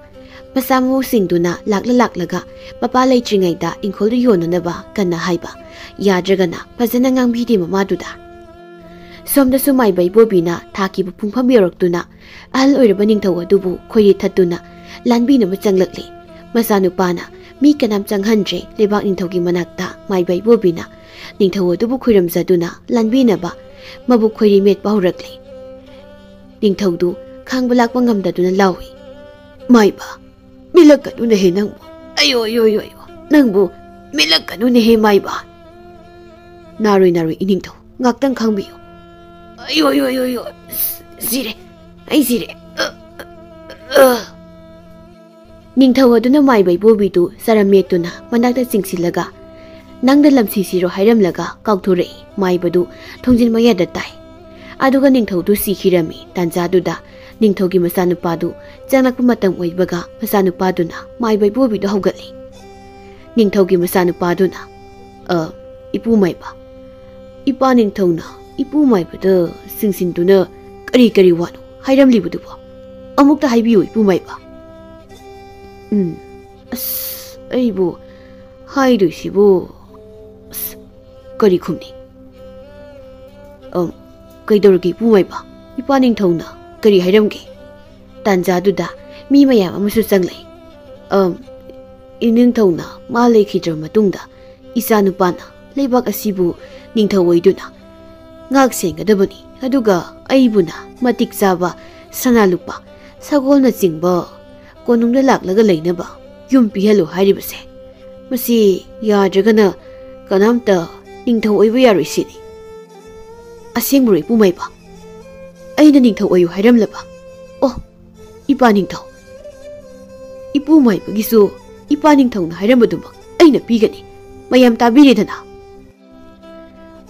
ꯃꯆꯥ ꯃꯎꯁꯤꯡꯗꯨꯅ ꯂꯥꯛꯂ ꯂꯥꯛꯂꯒ ꯃꯄꯥ ꯂꯩꯇ꯭ꯔꯤꯉꯩꯗ ꯏꯪꯈꯣꯜꯗꯨ ꯌꯣꯟꯅꯅꯕ ꯀꯟꯅ ꯍꯥꯏꯕ꯫ ꯌꯥꯗ꯭ꯔꯒꯅ ꯐꯖꯅ ꯉꯥꯡꯕꯤꯗꯦ ꯃꯃꯥꯗꯨꯗ꯫ ꯁꯣꯝꯗꯁꯨ ꯃꯥꯏꯕꯩꯕꯣꯕꯤꯅ ꯊꯥꯈꯤꯕ ꯄꯨꯡꯐꯝ ꯌꯧꯔꯛꯇꯨꯅ ꯑꯍꯜ ꯑꯣꯏꯔꯕ ꯅꯤꯡꯊꯧ ꯑꯗꯨꯕꯨ ꯈꯣꯏꯔꯤ ꯊꯠꯇꯨꯅ ꯂꯥꯟꯕꯤꯅꯕ ꯆꯪꯂꯛꯂꯤ꯫ ꯃꯆꯥꯅꯨꯄꯥꯅ ꯃꯤ ꯀꯅꯥꯝ ꯆꯪꯍꯟꯗ꯭ꯔꯦ꯫ ꯂꯩꯕꯥꯛ ꯅꯤꯡꯊꯧꯒꯤ ꯃꯅꯥꯛꯇ ꯃꯥꯏꯕꯩꯕꯣꯕꯤꯅ ꯅꯤꯡꯊꯧ ꯑꯗꯨꯕꯨ ꯈꯣꯏꯔꯝꯖꯗꯨꯅ ꯂꯥꯟꯕꯤꯅꯕ ꯃꯕꯨꯛ ꯈꯣꯏꯔꯤ ꯃꯦꯠꯄ ꯍꯧꯔꯛꯂꯤ꯫ ꯅꯤꯡꯊꯧꯗꯨ ꯈꯥꯡꯕ ꯂꯥꯛꯄ ꯉꯝꯗꯗꯨꯅ ꯂꯥꯎꯏ, "ꯃꯥꯏꯕ, ꯃꯤꯂꯛꯀꯅꯨꯅꯦꯍꯦ ꯅꯪꯕꯨ꯫ ꯑꯌꯣ, ꯑꯌꯣ, ꯑꯌꯣ, ꯑꯌꯣ, ꯅꯪꯕꯨ ꯃꯤꯂꯛꯀꯅꯨꯅꯦꯍꯦ ꯃꯥꯏꯕ꯫ ꯅꯥꯔꯣꯏ, ꯅꯥꯔꯣꯏ ꯏꯅꯤꯡꯊꯧ, ꯉꯥꯛꯇꯪ ꯈꯥꯡꯕꯤꯌꯨ꯫ ꯑꯌꯣ, ꯑꯌꯣ, ꯑꯌꯣ, ꯑꯌꯣ, ꯁꯤꯔꯦ, ꯑꯩ ꯁꯤꯔꯦ꯫ ꯑ, ꯑ, ꯑ꯫" ꯅꯤꯡꯊꯧ ꯑꯗꯨꯅ ꯃꯥꯏꯕꯩꯕꯣꯕꯤꯗꯨ ꯆꯔꯝꯃꯦꯠꯇꯨꯅ ꯃꯅꯥꯛꯇ ꯆꯤꯡꯁꯤꯜꯂꯒ, "ꯅꯪꯗ ꯂꯝꯁꯤꯁꯤꯔꯣ?" ꯍꯥꯏꯔꯝꯂꯒ ꯀꯥꯎꯊꯣꯔꯛꯏ꯫ ꯃꯥꯏꯕꯗꯨ ꯊꯣꯡꯖꯤꯟ ꯃꯌꯥꯗ ꯇꯥꯏ꯫ ꯑꯗꯨꯒ ꯅꯤꯡꯊꯧꯗꯨ ꯁꯤꯈꯤꯔꯝꯃꯤ꯫ ꯇꯥꯟꯖꯥꯗꯨꯗ ꯅꯤꯡꯊꯧꯒꯤ ꯃꯆꯥꯅꯨꯄꯥꯗꯨ ꯆꯪꯂꯛꯄ ꯃꯇꯝ ꯑꯣꯏꯕꯒ ꯃꯆꯥꯅꯨꯄꯥꯗꯨꯅ ꯃꯥꯏꯕꯩꯕꯣꯕꯤꯗꯨ ꯍꯧꯒꯠꯂꯤ꯫ ꯅꯤꯡꯊꯧꯒꯤ ꯃꯆꯥꯅꯨꯄꯥꯗꯨꯅ, "ꯑ, ꯏꯄꯨ ꯃꯥꯏꯕ, ꯏꯄꯥ ꯅꯤꯡꯊꯧꯅ ꯏꯄꯨ ꯃꯥꯏꯕꯗ ꯆꯤꯡꯁꯤꯟꯗꯨꯅ ꯀꯔꯤ ꯀꯔꯤ ꯋꯥꯅꯣ ꯍꯥꯏꯔꯝꯂꯤꯕꯗꯨꯕꯣ? ꯑꯃꯨꯛꯇ ꯍꯥꯏꯕꯤꯌꯨ ꯏꯄꯨ ꯃꯥꯏꯕ꯫" "ꯎꯝ, ꯑꯁ, ꯑꯩꯕꯨ ꯍꯥꯏꯗꯣꯏꯁꯤꯕꯨ, ꯑꯁ, ꯀꯔꯤ ꯈꯨꯝꯅꯤ? ꯑꯝ, ꯀꯩꯗꯧꯔꯒꯦ ꯏꯄꯨ ꯃꯥꯏꯕ? ꯏꯄꯥ ꯅꯤꯡꯊꯧꯅ ꯀꯔꯤ ꯍꯥꯏꯔꯝꯒꯦ?" ꯇꯥꯟꯖꯥꯗꯨꯗ ꯃꯤ ꯃꯌꯥꯝ ꯑꯃꯁꯨ ꯆꯪꯂꯛꯏ꯫ "ꯑꯝ, ꯏꯅꯤꯡꯊꯧꯅ ꯃꯥ ꯂꯩꯈꯤꯗ꯭ꯔꯕ ꯃꯇꯨꯡꯗ ꯏꯆꯥꯅꯨꯄꯥꯅ ꯂꯩꯕꯥꯛ ꯑꯁꯤꯕꯨ ꯅꯤꯡꯊꯧ ꯑꯣꯏꯗꯨꯅ ꯉꯥꯛ ꯁꯦꯟꯒꯗꯕꯅꯤ, ꯑꯗꯨꯒ ꯑꯩꯕꯨꯅ ꯃꯇꯤꯛ ꯆꯥꯕ ꯁꯅꯥ ꯂꯨꯄꯥ, ꯁꯒꯣꯜꯅꯆꯤꯡꯕ ꯀꯣꯅꯨꯡꯗ ꯂꯥꯛꯂꯒ ꯂꯩꯅꯕ ꯌꯨꯝ ꯄꯤꯍꯜꯂꯨ ꯍꯥꯏꯔꯤꯕꯁꯦ꯫ ꯃꯁꯤ ꯌꯥꯗ꯭ꯔꯒꯅ ꯀꯅꯥꯝꯇ ꯅꯤꯡꯊꯧ ꯑꯣꯏꯕ ꯌꯥꯔꯣꯏ ꯁꯤꯅꯤ꯫ ꯑꯁꯦꯡꯕꯔꯣ ꯏꯄꯨ ꯃꯥꯏꯕ? ꯑꯩꯅ ꯅꯤꯡꯊꯧ ꯑꯣꯏꯌꯨ ꯍꯥꯏꯔꯝꯂꯕ? ꯑꯣ, ꯏꯄꯥ ꯅꯤꯡꯊꯧ, ꯏꯄꯨ ꯃꯥꯏꯕꯒꯤꯁꯨ ꯏꯄꯥ ꯅꯤꯡꯊꯧꯅ ꯍꯥꯏꯔꯝꯕꯗꯨꯃꯛ ꯑꯩꯅ ꯄꯤꯒꯅꯤ꯫ ꯃꯌꯥꯝ ꯇꯥꯕꯤꯔꯦꯗꯅ?"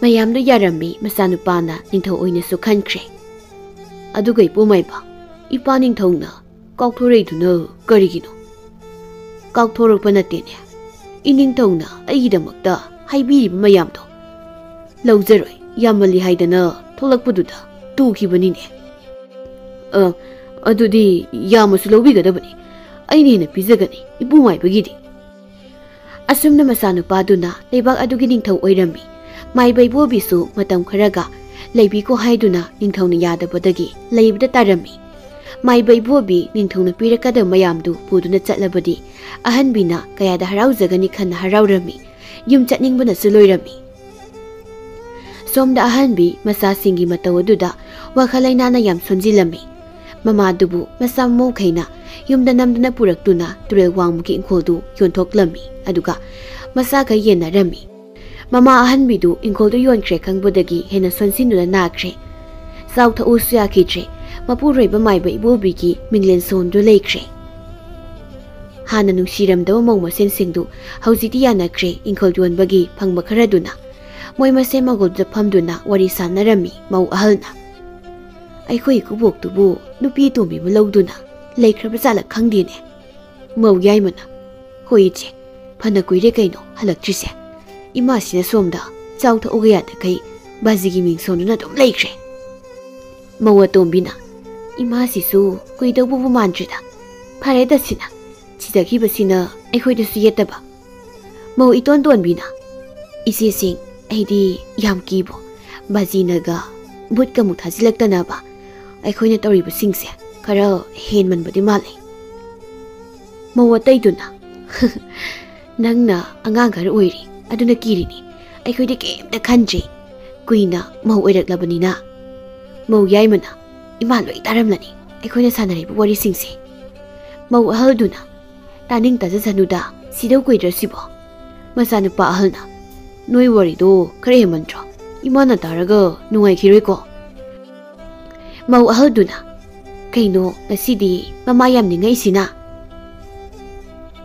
ꯃꯌꯥꯝꯗꯨ ꯌꯥꯔꯝꯃꯤ꯫ ꯃꯆꯥꯅꯨꯄꯥꯅ ꯅꯤꯡꯊꯧ ꯑꯣꯏꯅꯁꯨ ꯈꯟꯈ꯭ꯔꯦ꯫ ꯑꯗꯨꯒ ꯏꯄꯨ ꯃꯥꯏꯕ, ꯏꯄꯥ ꯅꯤꯡꯊꯧꯅ ꯀꯥꯎꯊꯣꯔꯛꯏꯗꯨꯅ ꯀꯔꯤꯒꯤꯅꯣ? ꯀꯥꯎꯊꯣꯔꯛꯄ ꯅꯠꯇꯦꯅꯦ, ꯏꯅꯤꯡꯊꯧꯅ ꯑꯩꯒꯤꯗꯃꯛꯇ ꯍꯥꯏꯕꯤꯔꯤꯕ ꯃꯌꯥꯝꯗꯣ꯫ ꯂꯧꯖꯔꯣꯏ, ꯌꯥꯝꯃꯜꯂꯤ ꯍꯥꯏꯗꯅ ꯊꯣꯛꯂꯛꯄꯗꯨꯗ ꯇꯨꯈꯤꯕꯅꯤꯅꯦ꯫ ꯑ, ꯑꯗꯨꯗꯤ ꯌꯥꯝꯃꯁꯨ ꯂꯧꯕꯤꯒꯗꯕꯅꯤ, ꯑꯩꯅ ꯍꯦꯟꯅ ꯄꯤꯖꯒꯅꯤ ꯏꯄꯨ ꯃꯥꯏꯕꯒꯤꯗꯤ꯫ ꯑꯁꯨꯝꯅ ꯃꯆꯥꯅꯨꯄꯥꯗꯨꯅ ꯂꯩꯕꯥꯛ ꯑꯗꯨꯒꯤ ꯅꯤꯡꯊꯧ ꯑꯣꯏꯔꯝꯃꯤ꯫ ꯃꯥꯏꯕ ꯏꯕꯣꯕꯤꯁꯨ ꯃꯇꯝ ꯈꯔꯒ ꯂꯩꯕꯤꯈꯣ ꯍꯥꯏꯗꯨꯅ ꯅꯤꯡꯊꯧꯅ ꯌꯥꯗꯕꯗꯒꯤ ꯂꯩꯕꯗ ꯇꯥꯔꯝꯃꯤ꯫ ꯃꯥꯏꯕ ꯏꯕꯣꯕꯤ ꯅꯤꯡꯊꯧꯅ ꯄꯤꯔꯛꯀꯗꯕ ꯃꯌꯥꯝꯗꯨ ꯄꯨꯗꯨꯅ ꯆꯠꯂꯕꯗꯤ ꯑꯍꯟꯕꯤꯅ ꯀꯌꯥꯗ ꯍꯔꯥꯎꯖꯒꯅꯤ ꯈꯟꯅ ꯍꯔꯥꯎꯔꯝꯃꯤ꯫ ꯌꯨꯝ ꯆꯠꯅꯤꯡꯕꯅꯁꯨ ꯂꯣꯏꯔꯝꯃꯤ꯫ ꯁꯣꯝꯗ ꯑꯍꯟꯕꯤ ꯃꯆꯥꯁꯤꯡꯒꯤ ꯃꯇꯧ ꯑꯗꯨꯗ ꯋꯥꯈꯜ ꯂꯩꯅꯥꯅ ꯌꯥꯝ ꯁꯣꯟꯖꯤꯜꯂꯝꯃꯤ꯫ ꯃꯃꯥꯗꯨꯕꯨ ꯃꯆꯥ ꯃꯎꯈꯩꯅ ꯌꯨꯝꯗ ꯅꯝꯗꯨꯅ ꯄꯨꯔꯛꯇꯨꯅ ꯇꯨꯔꯦꯜ ꯋꯥꯡꯃꯒꯤ ꯏꯪꯈꯣꯜꯗꯨ ꯌꯣꯟꯊꯣꯛꯂꯝꯃꯤ꯫ ꯑꯗꯨꯒ ꯃꯆꯥꯈꯩ ꯌꯦꯟꯅꯔꯝꯃꯤ꯫ ꯃꯃꯥ ꯑꯍꯟꯕꯤꯗꯨ ꯏꯪꯈꯣꯜꯗꯨ ꯌꯣꯟꯈ꯭ꯔꯦ ꯈꯪꯕꯗꯒꯤ ꯍꯦꯟꯅ ꯁꯣꯟꯁꯤꯟꯗꯨꯅ ꯅꯥꯈ꯭ꯔꯦ꯫ ꯆꯥꯎ ꯊꯛꯎꯁꯨ ꯌꯥꯈꯤꯗ꯭ꯔꯦ꯫ ꯃꯄꯨꯔꯣꯏꯕ ꯃꯥꯏꯕ ꯏꯕꯣꯕꯤꯒꯤ ꯃꯤꯡꯂꯦꯟ ꯁꯣꯟꯗꯨ ꯂꯩꯈ꯭ꯔꯦ꯫ ꯍꯥꯟꯅ ꯅꯨꯡꯁꯤꯔꯝꯗꯕ ꯃꯧ ꯃꯁꯦꯟꯁꯤꯡꯗꯨ ꯍꯧꯖꯤꯛꯇꯤ ꯌꯥꯅꯈ꯭ꯔꯦ꯫ ꯏꯪꯈꯣꯜ ꯌꯣꯟꯕꯒꯤ ꯐꯪꯕ ꯈꯔꯗꯨꯅ ꯃꯣꯏ ꯃꯁꯦꯟ ꯃꯒꯨꯜꯗ ꯐꯝꯗꯨꯅ ꯋꯥꯔꯤ ꯁꯥꯟꯅꯔꯝꯃꯤ꯫ ꯃꯧ ꯑꯍꯜꯅ, "ꯑꯩꯈꯣꯏ ꯏꯀꯨꯕꯣꯛꯇꯨꯕꯨ ꯅꯨꯄꯤ ꯑꯇꯣꯝꯕꯤ ꯑꯃ ꯂꯧꯗꯨꯅ ꯂꯩꯈ꯭ꯔꯕ ꯖꯥꯠꯂ ꯈꯪꯗꯦꯅꯦ?" ꯃꯧ ꯌꯥꯏꯃꯅ, "ꯍꯣꯏ ꯏꯆꯦ, ꯐꯅ ꯀꯨꯏꯔꯦ ꯀꯩꯅꯣ ꯍꯜꯂꯛꯇ꯭ꯔꯤꯁꯦ꯫ ꯏꯃꯥꯁꯤꯅ ꯁꯣꯝꯗ ꯆꯥꯎ ꯊꯛꯎꯒ ꯌꯥꯗꯈꯩ ꯕꯥꯖꯤꯒꯤ ꯃꯤꯡ ꯁꯣꯟꯗꯨꯅ ꯑꯗꯨꯝ ꯂꯩꯈ꯭ꯔꯦ꯫" ꯃꯧ ꯑꯇꯣꯝꯕꯤꯅ, "ꯏꯃꯥꯁꯤꯁꯨ ꯀꯨꯏꯗꯧꯕꯕꯨ ꯃꯥꯟꯗ꯭ꯔꯦꯗ꯫ ꯐꯔꯦꯗ ꯁꯤꯅ, ꯁꯤꯖꯈꯤꯕꯁꯤꯅ ꯑꯩꯈꯣꯏꯗꯁꯨ ꯌꯦꯠꯇꯕ꯫" ꯃꯧ ꯏꯇꯣꯟ ꯇꯣꯟꯕꯤꯅ, "ꯏꯆꯦꯁꯤꯡ, ꯑꯩꯗꯤ ꯌꯥꯝ ꯀꯤꯕꯣ꯫ ꯕꯥꯖꯤꯅꯒ ꯚꯨꯠꯀ ꯑꯃꯨꯛ ꯊꯥꯖꯤꯜꯂꯛꯇꯅꯕ꯫ ꯑꯩꯈꯣꯏꯅ ꯇꯧꯔꯤꯕꯁꯤꯡꯁꯦ ꯈꯔ ꯍꯦꯟꯃꯟꯕꯗꯤ ꯃꯥꯜꯂꯦ꯫" ꯃꯧ ꯑꯇꯩꯗꯨꯅ, "ꯅꯪꯅ ꯑꯉꯥꯡ ꯈꯔ ꯑꯣꯏꯔꯤ, ꯑꯗꯨꯅ ꯀꯤꯔꯤꯅꯤ꯫ ꯑꯩꯈꯣꯏꯗꯤ ꯀꯩꯝꯇ ꯈꯟꯗ꯭ꯔꯤ꯫ ꯀꯨꯏꯅ ꯃꯧ ꯑꯣꯏꯔꯛꯂꯕꯅꯤꯅ꯫" ꯃꯧ ꯌꯥꯏꯃꯅ, "ꯏꯃꯥ ꯂꯣꯏ ꯇꯥꯔꯝꯂꯅꯤ ꯑꯩꯈꯣꯏꯅ ꯁꯥꯟꯅꯔꯤꯕ ꯋꯥꯔꯤꯁꯤꯡꯁꯦ꯫" ꯃꯧ ꯑꯍꯜꯗꯨꯅ, "ꯇꯥꯅꯤꯡ ꯇꯥꯖꯁꯅꯨꯗ, ꯁꯤꯗꯧ ꯀꯨꯏꯗ꯭ꯔꯁꯤꯕꯣ?" ꯃꯆꯥꯅꯨꯄꯥ ꯑꯍꯜꯅ, "ꯅꯣꯏ ꯋꯥꯔꯤꯗꯣ ꯈꯔ ꯍꯦꯟꯃꯟꯗ꯭ꯔꯣ? ꯏꯃꯥꯅ ꯇꯥꯔꯒ ꯅꯨꯡꯉꯥꯏꯈꯤꯔꯣꯏꯀꯣ?" ꯃꯧ ꯑꯍꯜꯗꯨꯅ, "ꯀꯩꯅꯣ ꯉꯁꯤꯗꯤ ꯃꯃꯥ ꯌꯥꯝ ꯅꯤꯡꯉꯛꯏꯁꯤꯅ?"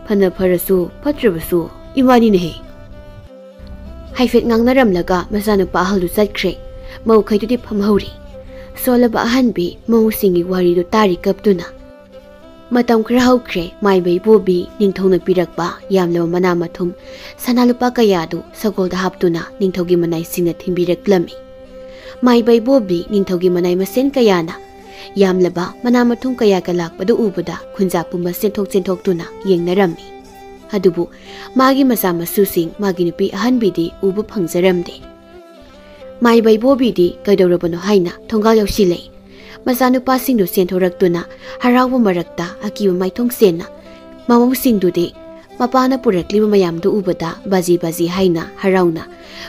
"ꯐꯅ ꯐꯔꯁꯨ ꯐꯠꯇ꯭ꯔꯕꯁꯨ ꯏꯃꯥꯅꯤꯅꯦꯍꯦ꯫" ꯍꯥꯏꯐꯦꯠ ꯉꯥꯡꯅꯔꯝꯂꯒ ꯃꯆꯥꯅꯨꯄꯥ ꯑꯍꯜꯗꯨ ꯆꯠꯈ꯭ꯔꯦ꯫ ꯃꯧꯈꯩꯗꯨꯗꯤ ꯐꯝꯍꯧꯔꯤ꯫ ꯁꯣꯜꯂꯕ ꯑꯍꯟꯕꯤ ꯃꯧꯁꯤꯡꯒꯤ ꯋꯥꯔꯤꯗꯨ ꯇꯥꯔꯤ ꯀꯞꯇꯨꯅ꯫ ꯃꯇꯝ ꯈꯔ ꯍꯧꯈ꯭ꯔꯦ꯫ ꯃꯥꯏꯕ ꯏꯕꯣꯕꯤ ꯅꯤꯡꯊꯧꯅ ꯄꯤꯔꯛꯄ ꯌꯥꯝꯂꯕ ꯃꯅꯥ ꯃꯊꯨꯝ, ꯁꯅꯥ ꯂꯨꯄꯥ ꯀꯌꯥꯗꯨ ꯁꯒꯣꯜꯗ ꯍꯥꯞꯇꯨꯅ ꯅꯤꯡꯊꯧꯒꯤ ꯃꯅꯥꯏꯁꯤꯡꯅ ꯊꯤꯟꯕꯤꯔꯛꯂꯝꯃꯤ꯫ ꯃꯥꯏꯕ ꯏꯕꯣꯕꯤ ꯅꯤꯡꯊꯧꯒꯤ ꯃꯅꯥꯏ ꯃꯁꯦꯟ ꯀꯌꯥꯅ ꯌꯥꯝꯂꯕ ꯃꯅꯥ ꯃꯊꯨꯝ ꯀꯌꯥꯒ ꯂꯥꯛꯄꯗꯨ ꯎꯕꯗ ꯈꯨꯟꯖꯥ ꯄꯨꯝꯕ ꯆꯦꯟꯊꯣꯛ ꯆꯦꯟꯊꯣꯛꯇꯨꯅ ꯌꯦꯡꯅꯔꯝꯃꯤ꯫ ꯑꯗꯨꯕꯨ ꯃꯥꯒꯤ ꯃꯆꯥ ꯃꯁꯨꯁꯤꯡ, ꯃꯥꯒꯤ ꯅꯨꯄꯤ ꯑꯍꯟꯕꯤꯗꯤ ꯎꯕ ꯐꯪꯖꯔꯝꯗꯦ꯫ ꯃꯥꯏꯕ ꯏꯕꯣꯕꯤꯗꯤ ꯀꯩꯗꯧꯔꯕꯅꯣ ꯍꯥꯏꯅ ꯊꯣꯡꯒꯥꯜ ꯌꯧꯁꯤꯜꯂꯛꯏ꯫ ꯃꯆꯥꯅꯨꯄꯥꯁꯤꯡꯗꯨ ꯆꯦꯟꯊꯣꯔꯛꯇꯨꯅ ꯍꯔꯥꯎꯕ ꯃꯔꯛꯇ ꯑꯀꯤꯕ ꯃꯥꯏꯊꯣꯡ ꯆꯦꯟꯅ, ꯃꯃꯧꯁꯤꯡꯗꯨꯗꯤ ꯃꯄꯥꯅ ꯄꯨꯔꯛꯂꯤꯕ ꯃꯌꯥꯝꯗꯨ ꯎꯕꯗ ꯕꯥꯖꯤ ꯕꯥꯖꯤ ꯍꯥꯏꯅ ꯍꯔꯥꯎꯅ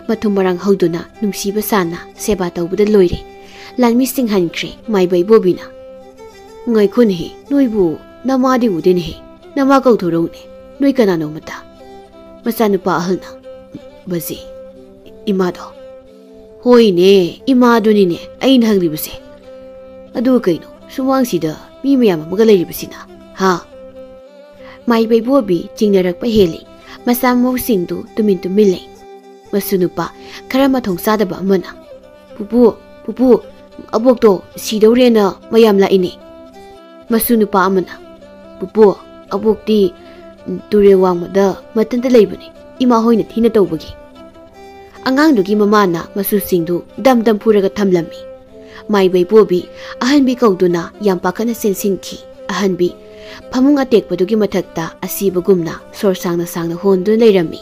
ꯃꯊꯨꯝ ꯃꯔꯥꯡ ꯍꯧꯗꯨꯅ ꯅꯨꯡꯁꯤꯕ ꯁꯥꯅ ꯁꯦꯕꯥ ꯇꯧꯕꯗ ꯂꯣꯏꯔꯦ꯫ ꯂꯥꯟꯃꯤꯁꯤꯡ ꯍꯟꯈ꯭ꯔꯦ꯫ ꯃꯥꯏꯕ ꯏꯕꯣꯕꯤꯅ, "ꯉꯥꯏꯈꯣꯅꯦꯍꯦ, ꯅꯣꯏꯕꯨ ꯅꯃꯥꯗꯤ ꯎꯗꯦꯅꯦꯍꯦ, ꯅꯃꯥ ꯀꯧꯊꯣꯔꯛꯎꯅꯦ, ꯅꯣꯏ ꯀꯅꯥꯅꯣ ꯑꯃꯇ?" ꯃꯆꯥꯅꯨꯄꯥ ꯑꯍꯜꯅ, "ꯕꯥꯖꯤ, ꯏꯃꯥꯗꯣ?" "ꯍꯣꯏꯅꯦ, ꯏꯃꯥꯗꯨꯅꯤꯅꯦ ꯑꯩꯅ ꯍꯪꯂꯤꯕꯁꯦ꯫ ꯑꯗꯨꯒ ꯀꯩꯅꯣ ꯁꯨꯃꯥꯡꯁꯤꯗ ꯃꯤ ꯃꯌꯥꯝ ꯑꯃꯒ ꯂꯩꯔꯤꯕꯁꯤꯅ, ꯍꯥ?" ꯃꯥꯏꯕ ꯏꯕꯣꯕꯤ ꯆꯤꯡꯅꯔꯛꯄ ꯍꯦꯜꯂꯤ꯫ ꯃꯆꯥ ꯃꯃꯧꯁꯤꯡꯗꯨ ꯇꯨꯃꯤꯟ ꯇꯨꯃꯤꯟ ꯂꯩ꯫ ꯃꯁꯨ ꯅꯨꯄꯥ ꯈꯔ ꯃꯊꯣꯡ ꯆꯥꯗꯕ ꯑꯃꯅ, "ꯄꯨꯄꯨ, ꯄꯨꯄꯨ, ꯑꯕꯣꯛꯇꯣ ꯁꯤꯗꯧꯔꯦꯅ ꯃꯌꯥꯝ ꯂꯥꯛꯏꯅꯦ꯫" ꯃꯁꯨ ꯅꯨꯄꯥ ꯑꯃꯅ, "ꯄꯨꯄꯨ, ꯑꯕꯣꯛꯇꯤ ꯇꯨꯔꯦꯜ ꯋꯥꯡꯃꯗ ꯃꯊꯟꯇ ꯂꯩꯕꯅꯤ, ꯏꯃꯥ ꯍꯣꯏꯅ ꯊꯤꯅ ꯇꯧꯕꯒꯤ꯫" ꯑꯉꯥꯡꯗꯨꯒꯤ ꯃꯃꯥꯅ ꯃꯁꯨꯁꯤꯡꯗꯨ ꯗꯝ ꯗꯝ ꯐꯨꯔꯒ ꯊꯝꯂꯝꯃꯤ꯫ ꯃꯥꯏꯕ ꯏꯕꯣꯕꯤ ꯑꯍꯟꯕꯤ ꯀꯧꯗꯨꯅ ꯌꯥꯝ ꯄꯥꯈꯠꯅ ꯆꯦꯟꯁꯤꯟꯈꯤ꯫ ꯑꯍꯟꯕꯤ ꯐꯃꯨꯡ ꯑꯇꯦꯛꯄꯗꯨꯒꯤ ꯃꯊꯛꯇ ꯑꯁꯤꯕꯒꯨꯝꯅ ꯁꯣꯔ ꯁꯥꯡꯅ ꯁꯥꯡꯅ ꯍꯣꯟꯗꯨꯅ ꯂꯩꯔꯝꯃꯤ꯫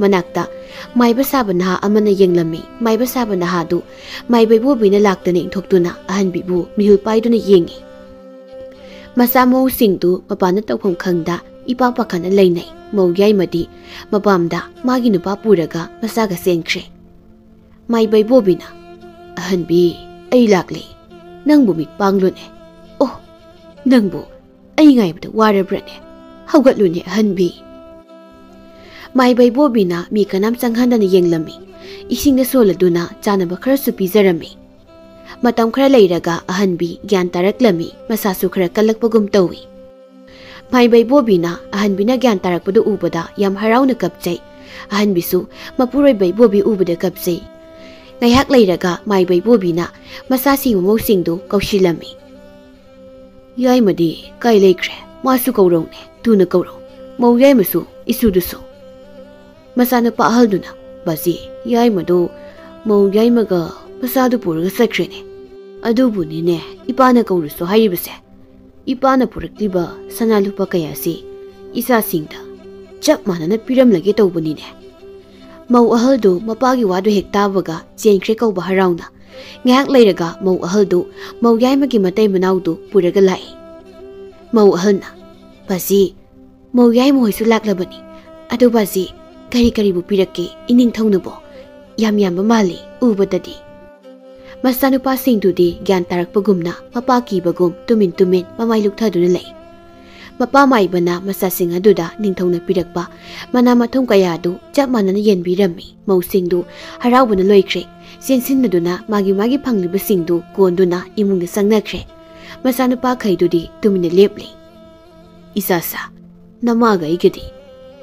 ꯃꯅꯥꯛꯇ ꯃꯥꯏꯕ ꯁꯥꯕ ꯅꯍꯥ ꯑꯃꯅ ꯌꯦꯡꯂꯝꯃꯤ꯫ ꯃꯥꯏꯕ ꯁꯥꯕ ꯅꯍꯥꯗꯨ ꯃꯥꯏꯕ ꯏꯕꯣꯕꯤꯅ ꯂꯥꯛꯇꯅ ꯏꯟꯊꯣꯛꯇꯨꯅ ꯑꯍꯟꯕꯤꯕꯨ ꯃꯤꯍꯨꯜ ꯄꯥꯏꯗꯨꯅ ꯌꯦꯡꯉꯤ꯫ ꯃꯆꯥ ꯃꯎꯁꯤꯡꯗꯨ ꯃꯄꯥꯟꯗ ꯇꯧꯐꯝ ꯈꯪꯗ ꯏꯄꯥꯛ ꯄꯥꯈꯠꯅ ꯂꯩꯅꯩ꯫ ꯃꯧ ꯌꯥꯏꯃꯗꯤ ꯃꯄꯥꯝꯗ ꯃꯥꯒꯤ ꯅꯨꯄꯥ ꯄꯨꯔꯒ ꯃꯆꯥꯒ ꯆꯦꯟꯈ꯭ꯔꯦ꯫ ꯃꯥꯏꯕ ꯏꯕꯣꯕꯤꯅ, "ꯑꯍꯟꯕꯤ, ꯑꯩ ꯂꯥꯛꯂꯦ꯫ ꯅꯪꯕꯨ ꯃꯤꯠ ꯄꯥꯡꯂꯨꯅꯦ꯫ ꯑꯣ, ꯅꯪꯕꯨ ꯑꯩ ꯉꯥꯏꯕꯗ ꯋꯥꯔꯕ꯭ꯔꯅꯦ? ꯍꯧꯒꯠꯂꯨꯅꯦ, ꯑꯍꯟꯕꯤ꯫" ꯃꯥꯏꯕ ꯏꯕꯣꯕꯤꯅ ꯃꯤ ꯀꯅꯥꯝ ꯆꯪꯍꯟꯗꯅ ꯌꯦꯡꯂꯝꯃꯤ꯫ ꯏꯁꯤꯡꯗ ꯁꯣꯜꯂꯗꯨꯅ ꯆꯥꯅꯕ ꯈꯔꯁꯨ ꯄꯤꯖꯔꯝꯃꯤ꯫ ꯃꯇꯝ ꯈꯔ ꯂꯩꯔꯒ ꯑꯍꯟꯕꯤ ꯒ꯭ꯌꯥꯟ ꯇꯥꯔꯛꯂꯝꯃꯤ꯫ ꯃꯁꯥꯁꯨ ꯈꯔ ꯀꯜꯂꯛꯄꯒꯨꯝ ꯇꯧꯏ꯫ ꯃꯥꯏꯕ ꯏꯕꯣꯕꯤꯅ ꯑꯍꯟꯕꯤꯅ ꯒ꯭ꯌꯥꯟ ꯇꯥꯔꯛꯄꯗꯨ ꯎꯕꯗ ꯌꯥꯝ ꯍꯔꯥꯎꯅ ꯀꯞꯆꯩ꯫ ꯑꯍꯟꯕꯤꯁꯨ ꯃꯄꯨꯔꯣꯏꯕ ꯏꯕꯣꯕꯤ ꯎꯕꯗ ꯀꯞꯆꯩ꯫ ꯉꯥꯏꯍꯥꯛ ꯂꯩꯔꯒ ꯃꯥꯏꯕ ꯏꯕꯣꯕꯤꯅ ꯃꯆꯥꯁꯤꯡ ꯃꯃꯧꯁꯤꯡꯗꯨ ꯀꯧꯁꯤꯜꯂꯝꯃꯤ꯫ "ꯌꯥꯏꯃꯗꯤ ꯀꯥꯏ ꯂꯩꯈ꯭ꯔꯦ? ꯃꯥꯁꯨ ꯀꯧꯔꯧꯅꯦ, ꯊꯨꯅ ꯀꯧꯔꯧ꯫ ꯃꯧ ꯌꯥꯏꯃꯁꯨ, ꯏꯁꯨꯗꯨꯁꯨ꯫" ꯃꯆꯥꯅꯨꯄꯥ ꯑꯍꯜꯗꯨꯅ, "ꯕꯥꯖꯤ, ꯌꯥꯏꯃꯗꯣ ꯃꯧ ꯌꯥꯏꯃꯒ ꯃꯆꯥꯗꯨ ꯄꯨꯔꯒ ꯆꯠꯈ꯭ꯔꯦꯅꯦ꯫ ꯑꯗꯨꯕꯨꯅꯤꯅꯦ ꯏꯄꯥꯅ ꯀꯧꯔꯨꯁꯨ ꯍꯥꯏꯔꯤꯕꯁꯦ꯫ ꯏꯄꯥꯅ ꯄꯨꯔꯛꯂꯤꯕ ꯁꯅꯥ ꯂꯨꯄꯥ ꯀꯌꯥꯁꯤ ꯏꯆꯥꯁꯤꯡꯗ ꯆꯞ ꯃꯥꯟꯅꯅ ꯄꯤꯔꯝꯂꯒꯦ ꯇꯧꯕꯅꯤꯅꯦ꯫" ꯃꯧ ꯑꯍꯜꯗꯨ ꯃꯄꯥꯒꯤ ꯋꯥꯗꯨ ꯍꯦꯛ ꯇꯥꯕꯒ ꯆꯦꯟꯈ꯭ꯔꯦ ꯀꯧꯕ ꯍꯔꯥꯎꯅ꯫ ꯉꯥꯏꯍꯥꯛ ꯂꯩꯔꯒ ꯃꯧ ꯑꯍꯜꯗꯨ ꯃꯧ ꯌꯥꯏꯃꯒꯤ ꯃꯇꯩ ꯃꯅꯥꯎꯗꯨ ꯄꯨꯔꯒ ꯂꯥꯛꯏ꯫ ꯃꯧ ꯑꯍꯜꯅ, "ꯕꯥꯖꯤ, ꯃꯧ ꯌꯥꯏꯃ ꯍꯣꯏꯁꯨ ꯂꯥꯛꯂꯕꯅꯤ꯫ ꯑꯗꯨ ꯕꯥꯖꯤ, ꯀꯔꯤ ꯀꯔꯤꯕꯨ ꯄꯤꯔꯛꯀꯦ ꯏꯅꯤꯡꯊꯧꯅꯕꯣ? ꯌꯥꯝ ꯌꯥꯝꯕ ꯃꯥꯜꯂꯤ ꯎꯕꯗꯗꯤ꯫" ꯃꯆꯥꯅꯨꯄꯥꯁꯤꯡꯗꯨꯗꯤ ꯒ꯭ꯌꯥꯟ ꯇꯥꯔꯛꯄꯒꯨꯝꯅ ꯃꯄꯥ ꯀꯤꯕꯒꯨꯝ ꯇꯨꯃꯤꯟ ꯇꯨꯃꯤꯟ ꯃꯃꯥꯏ ꯂꯨꯛꯊꯗꯨꯅ ꯂꯩ꯫ ꯃꯄꯥ ꯃꯥꯏꯕꯅ ꯃꯆꯥꯁꯤꯡ ꯑꯗꯨꯗ ꯅꯤꯡꯊꯧꯅ ꯄꯤꯔꯛꯄ ꯃꯅꯥ ꯃꯊꯨꯝ ꯀꯌꯥꯗꯨ ꯆꯞ ꯃꯥꯟꯅꯅ ꯌꯦꯟꯕꯤꯔꯝꯃꯤ꯫ ꯃꯧꯁꯤꯡꯗꯨ ꯍꯔꯥꯎꯕꯅ ꯂꯣꯏꯈ꯭ꯔꯦ꯫ ꯆꯦꯟꯁꯤꯟꯅꯗꯨꯅ ꯃꯥꯒꯤ ꯃꯥꯒꯤ ꯐꯪꯂꯤꯕꯁꯤꯡꯗꯨ ꯀꯣꯟꯗꯨꯅ ꯏꯃꯨꯡꯗ ꯆꯪꯅꯈ꯭ꯔꯦ꯫ ꯃꯆꯥꯅꯨꯄꯥꯈꯩꯗꯨꯗꯤ ꯇꯨꯃꯤꯟꯅ ꯂꯦꯞꯂꯤ꯫ "ꯏꯆꯥꯁꯥ, ꯅꯃꯥꯒ ꯑꯩꯒꯗꯤ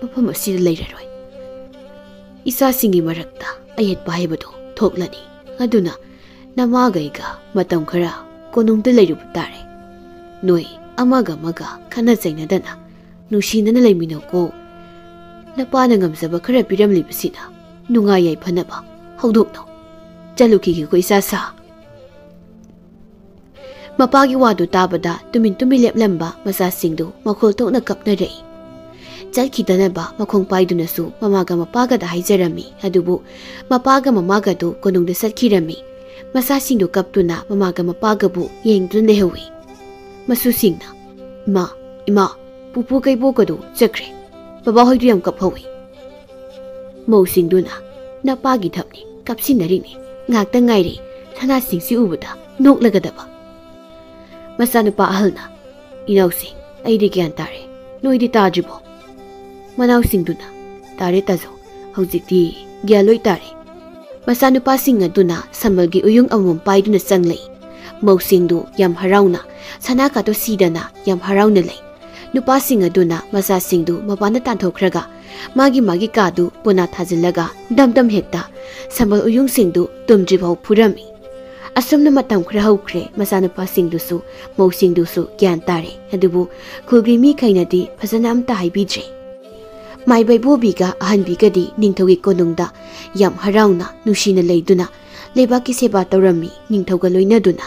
ꯃꯐꯝ ꯑꯁꯤꯗ ꯂꯩꯔꯔꯣꯏ꯫ ꯏꯆꯥꯁꯤꯡꯒꯤ ꯃꯔꯛꯇ ꯑꯌꯦꯠꯄ ꯍꯥꯏꯕꯗꯨ ꯊꯣꯛꯂꯅꯤ꯫ ꯑꯗꯨꯅ ꯅꯃꯥꯒ ꯑꯩꯒ ꯃꯇꯝ ꯈꯔ ꯀꯣꯅꯨꯡꯗ ꯂꯩꯔꯨꯕ ꯇꯥꯔꯦ꯫ ꯅꯣꯏ ꯑꯃꯒ ꯑꯃꯒ ꯈꯠꯅ ꯆꯩꯅꯗꯅ ꯅꯨꯡꯁꯤꯅꯅ ꯂꯩꯃꯤꯟꯅꯧꯀꯣ꯫ ꯅꯄꯥꯅ ꯉꯝꯖꯕ ꯈꯔ ꯄꯤꯔꯝꯂꯤꯕꯁꯤꯅ ꯅꯨꯡꯉꯥꯏ ꯌꯥꯏꯐꯅꯕ ꯍꯧꯗꯣꯛꯅꯧ꯫ ꯆꯠꯂꯨꯈꯤꯒꯦꯀꯣ ꯏꯆꯥꯁꯥ꯫" ꯃꯄꯥꯒꯤ ꯋꯥꯗꯨ ꯇꯥꯕꯗ ꯇꯨꯃꯤꯟ ꯇꯨꯃꯤꯟ ꯂꯦꯞꯂꯝꯕ ꯃꯆꯥꯁꯤꯡꯗꯨ ꯃꯈꯣꯜ ꯊꯣꯛꯅ ꯀꯞꯅꯔꯛꯏ꯫ ꯆꯠꯈꯤꯗꯅꯕ ꯃꯈꯣꯡ ꯄꯥꯏꯗꯨꯅꯁꯨ ꯃꯃꯥꯒ ꯃꯄꯥꯒꯗ ꯍꯥꯏꯖꯔꯝꯃꯤ꯫ ꯑꯗꯨꯕꯨ ꯃꯄꯥꯒ ꯃꯃꯥꯒꯗꯨ ꯀꯣꯅꯨꯡꯗ ꯆꯠꯈꯤꯔꯝꯃꯤ꯫ ꯃꯆꯥꯁꯤꯡꯗꯨ ꯀꯞꯇꯨꯅ ꯃꯃꯥꯒ ꯃꯄꯥꯒꯕꯨ ꯌꯦꯡꯗꯨꯅ ꯂꯩꯍꯧꯏ꯫ ꯃꯁꯨꯁꯤꯡꯅ, "ꯏꯃꯥ, ꯏꯃꯥ, ꯄꯨꯄꯨ ꯀꯩꯕꯣꯛꯀꯗꯨ ꯆꯠꯈ꯭ꯔꯦ꯫ ꯕꯕꯥꯍꯣꯏꯗꯨ ꯌꯥꯝ ꯀꯞꯍꯧꯏ꯫" ꯃꯧꯁꯤꯡꯗꯨꯅ, "ꯅꯄꯥꯒꯤ ꯊꯞꯅꯤ, ꯀꯞꯁꯤꯟꯅꯔꯤꯅꯤ꯫ ꯉꯥꯛꯇ ꯉꯥꯏꯔꯦ ꯁꯅꯥꯁꯤꯡꯁꯤ ꯎꯕꯗ ꯅꯣꯛꯂꯒꯗꯕ꯫" ꯃꯆꯥꯅꯨꯄꯥ ꯑꯍꯜꯅ, "ꯏꯅꯥꯎꯁꯤꯡ, ꯑꯩꯗꯤ ꯒ꯭ꯌꯥꯟ ꯇꯥꯔꯦ꯫ ꯅꯣꯏꯗꯤ ꯇꯥꯗ꯭ꯔꯤꯕꯣ?" ꯃꯅꯥꯎꯁꯤꯡꯗꯨꯅ, "ꯇꯥꯔꯦ ꯇꯥꯖꯧ, ꯍꯧꯖꯤꯛꯇꯤ ꯒ꯭ꯌꯥꯟ ꯂꯣꯏ ꯇꯥꯔꯦ꯫" ꯃꯆꯥꯅꯨꯄꯥꯁꯤꯡ ꯑꯗꯨꯅ ꯁꯝꯕꯜꯒꯤ ꯎꯌꯨꯡ ꯑꯃꯃꯝ ꯄꯥꯏꯗꯨꯅ ꯆꯪꯂꯛꯏ꯫ ꯃꯧꯁꯤꯡꯗꯨ ꯌꯥꯝ ꯍꯔꯥꯎꯅ, ꯁꯅꯥ ꯀꯥꯇꯣ ꯁꯤꯗꯅ ꯌꯥꯝ ꯍꯔꯥꯎꯅ ꯂꯩ꯫ ꯅꯨꯄꯥꯁꯤꯡ ꯑꯗꯨꯅ ꯃꯆꯥꯁꯤꯡꯗꯨ ꯃꯄꯥꯟꯗ ꯇꯥꯟꯊꯣꯛꯈ꯭ꯔꯒ ꯃꯥꯒꯤ ꯃꯥꯒꯤ ꯀꯥꯗꯨ ꯄꯣꯅꯥ ꯊꯥꯖꯤꯜꯂꯒ ꯗꯝ ꯗꯝ ꯍꯦꯛꯇ ꯁꯝꯕꯜ ꯎꯌꯨꯡꯁꯤꯡꯗꯨ ꯇꯨꯝꯗ꯭ꯔꯤꯐꯥꯎ ꯐꯨꯔꯝꯃꯤ꯫ ꯑꯁꯨꯝꯅ ꯃꯇꯝ ꯈꯔ ꯍꯧꯈ꯭ꯔꯦ꯫ ꯃꯆꯥꯅꯨꯄꯥꯁꯤꯡꯗꯨꯁꯨ, ꯃꯧꯁꯤꯡꯗꯨꯁꯨ ꯒ꯭ꯌꯥꯟ ꯇꯥꯔꯦ꯫ ꯑꯗꯨꯕꯨ ꯈꯨꯜꯒꯤ ꯃꯤꯈꯩꯅꯗꯤ ꯐꯖꯅ ꯑꯝꯇ ꯍꯥꯏꯕꯤꯗ꯭ꯔꯦ꯫ ꯃꯥꯏꯕꯩꯕꯣꯕꯤꯒ ꯑꯍꯟꯕꯤꯒꯗꯤ ꯅꯤꯡꯊꯧꯒꯤ ꯀꯣꯅꯨꯡꯗ ꯌꯥꯝ ꯍꯔꯥꯎꯅ ꯅꯨꯡꯁꯤꯅ ꯂꯩꯗꯨꯅ ꯂꯩꯕꯥꯛꯀꯤ ꯁꯦꯕꯥ ꯇꯧꯔꯝꯃꯤ꯫ ꯅꯤꯡꯊꯧꯒ ꯂꯣꯏꯅꯗꯨꯅ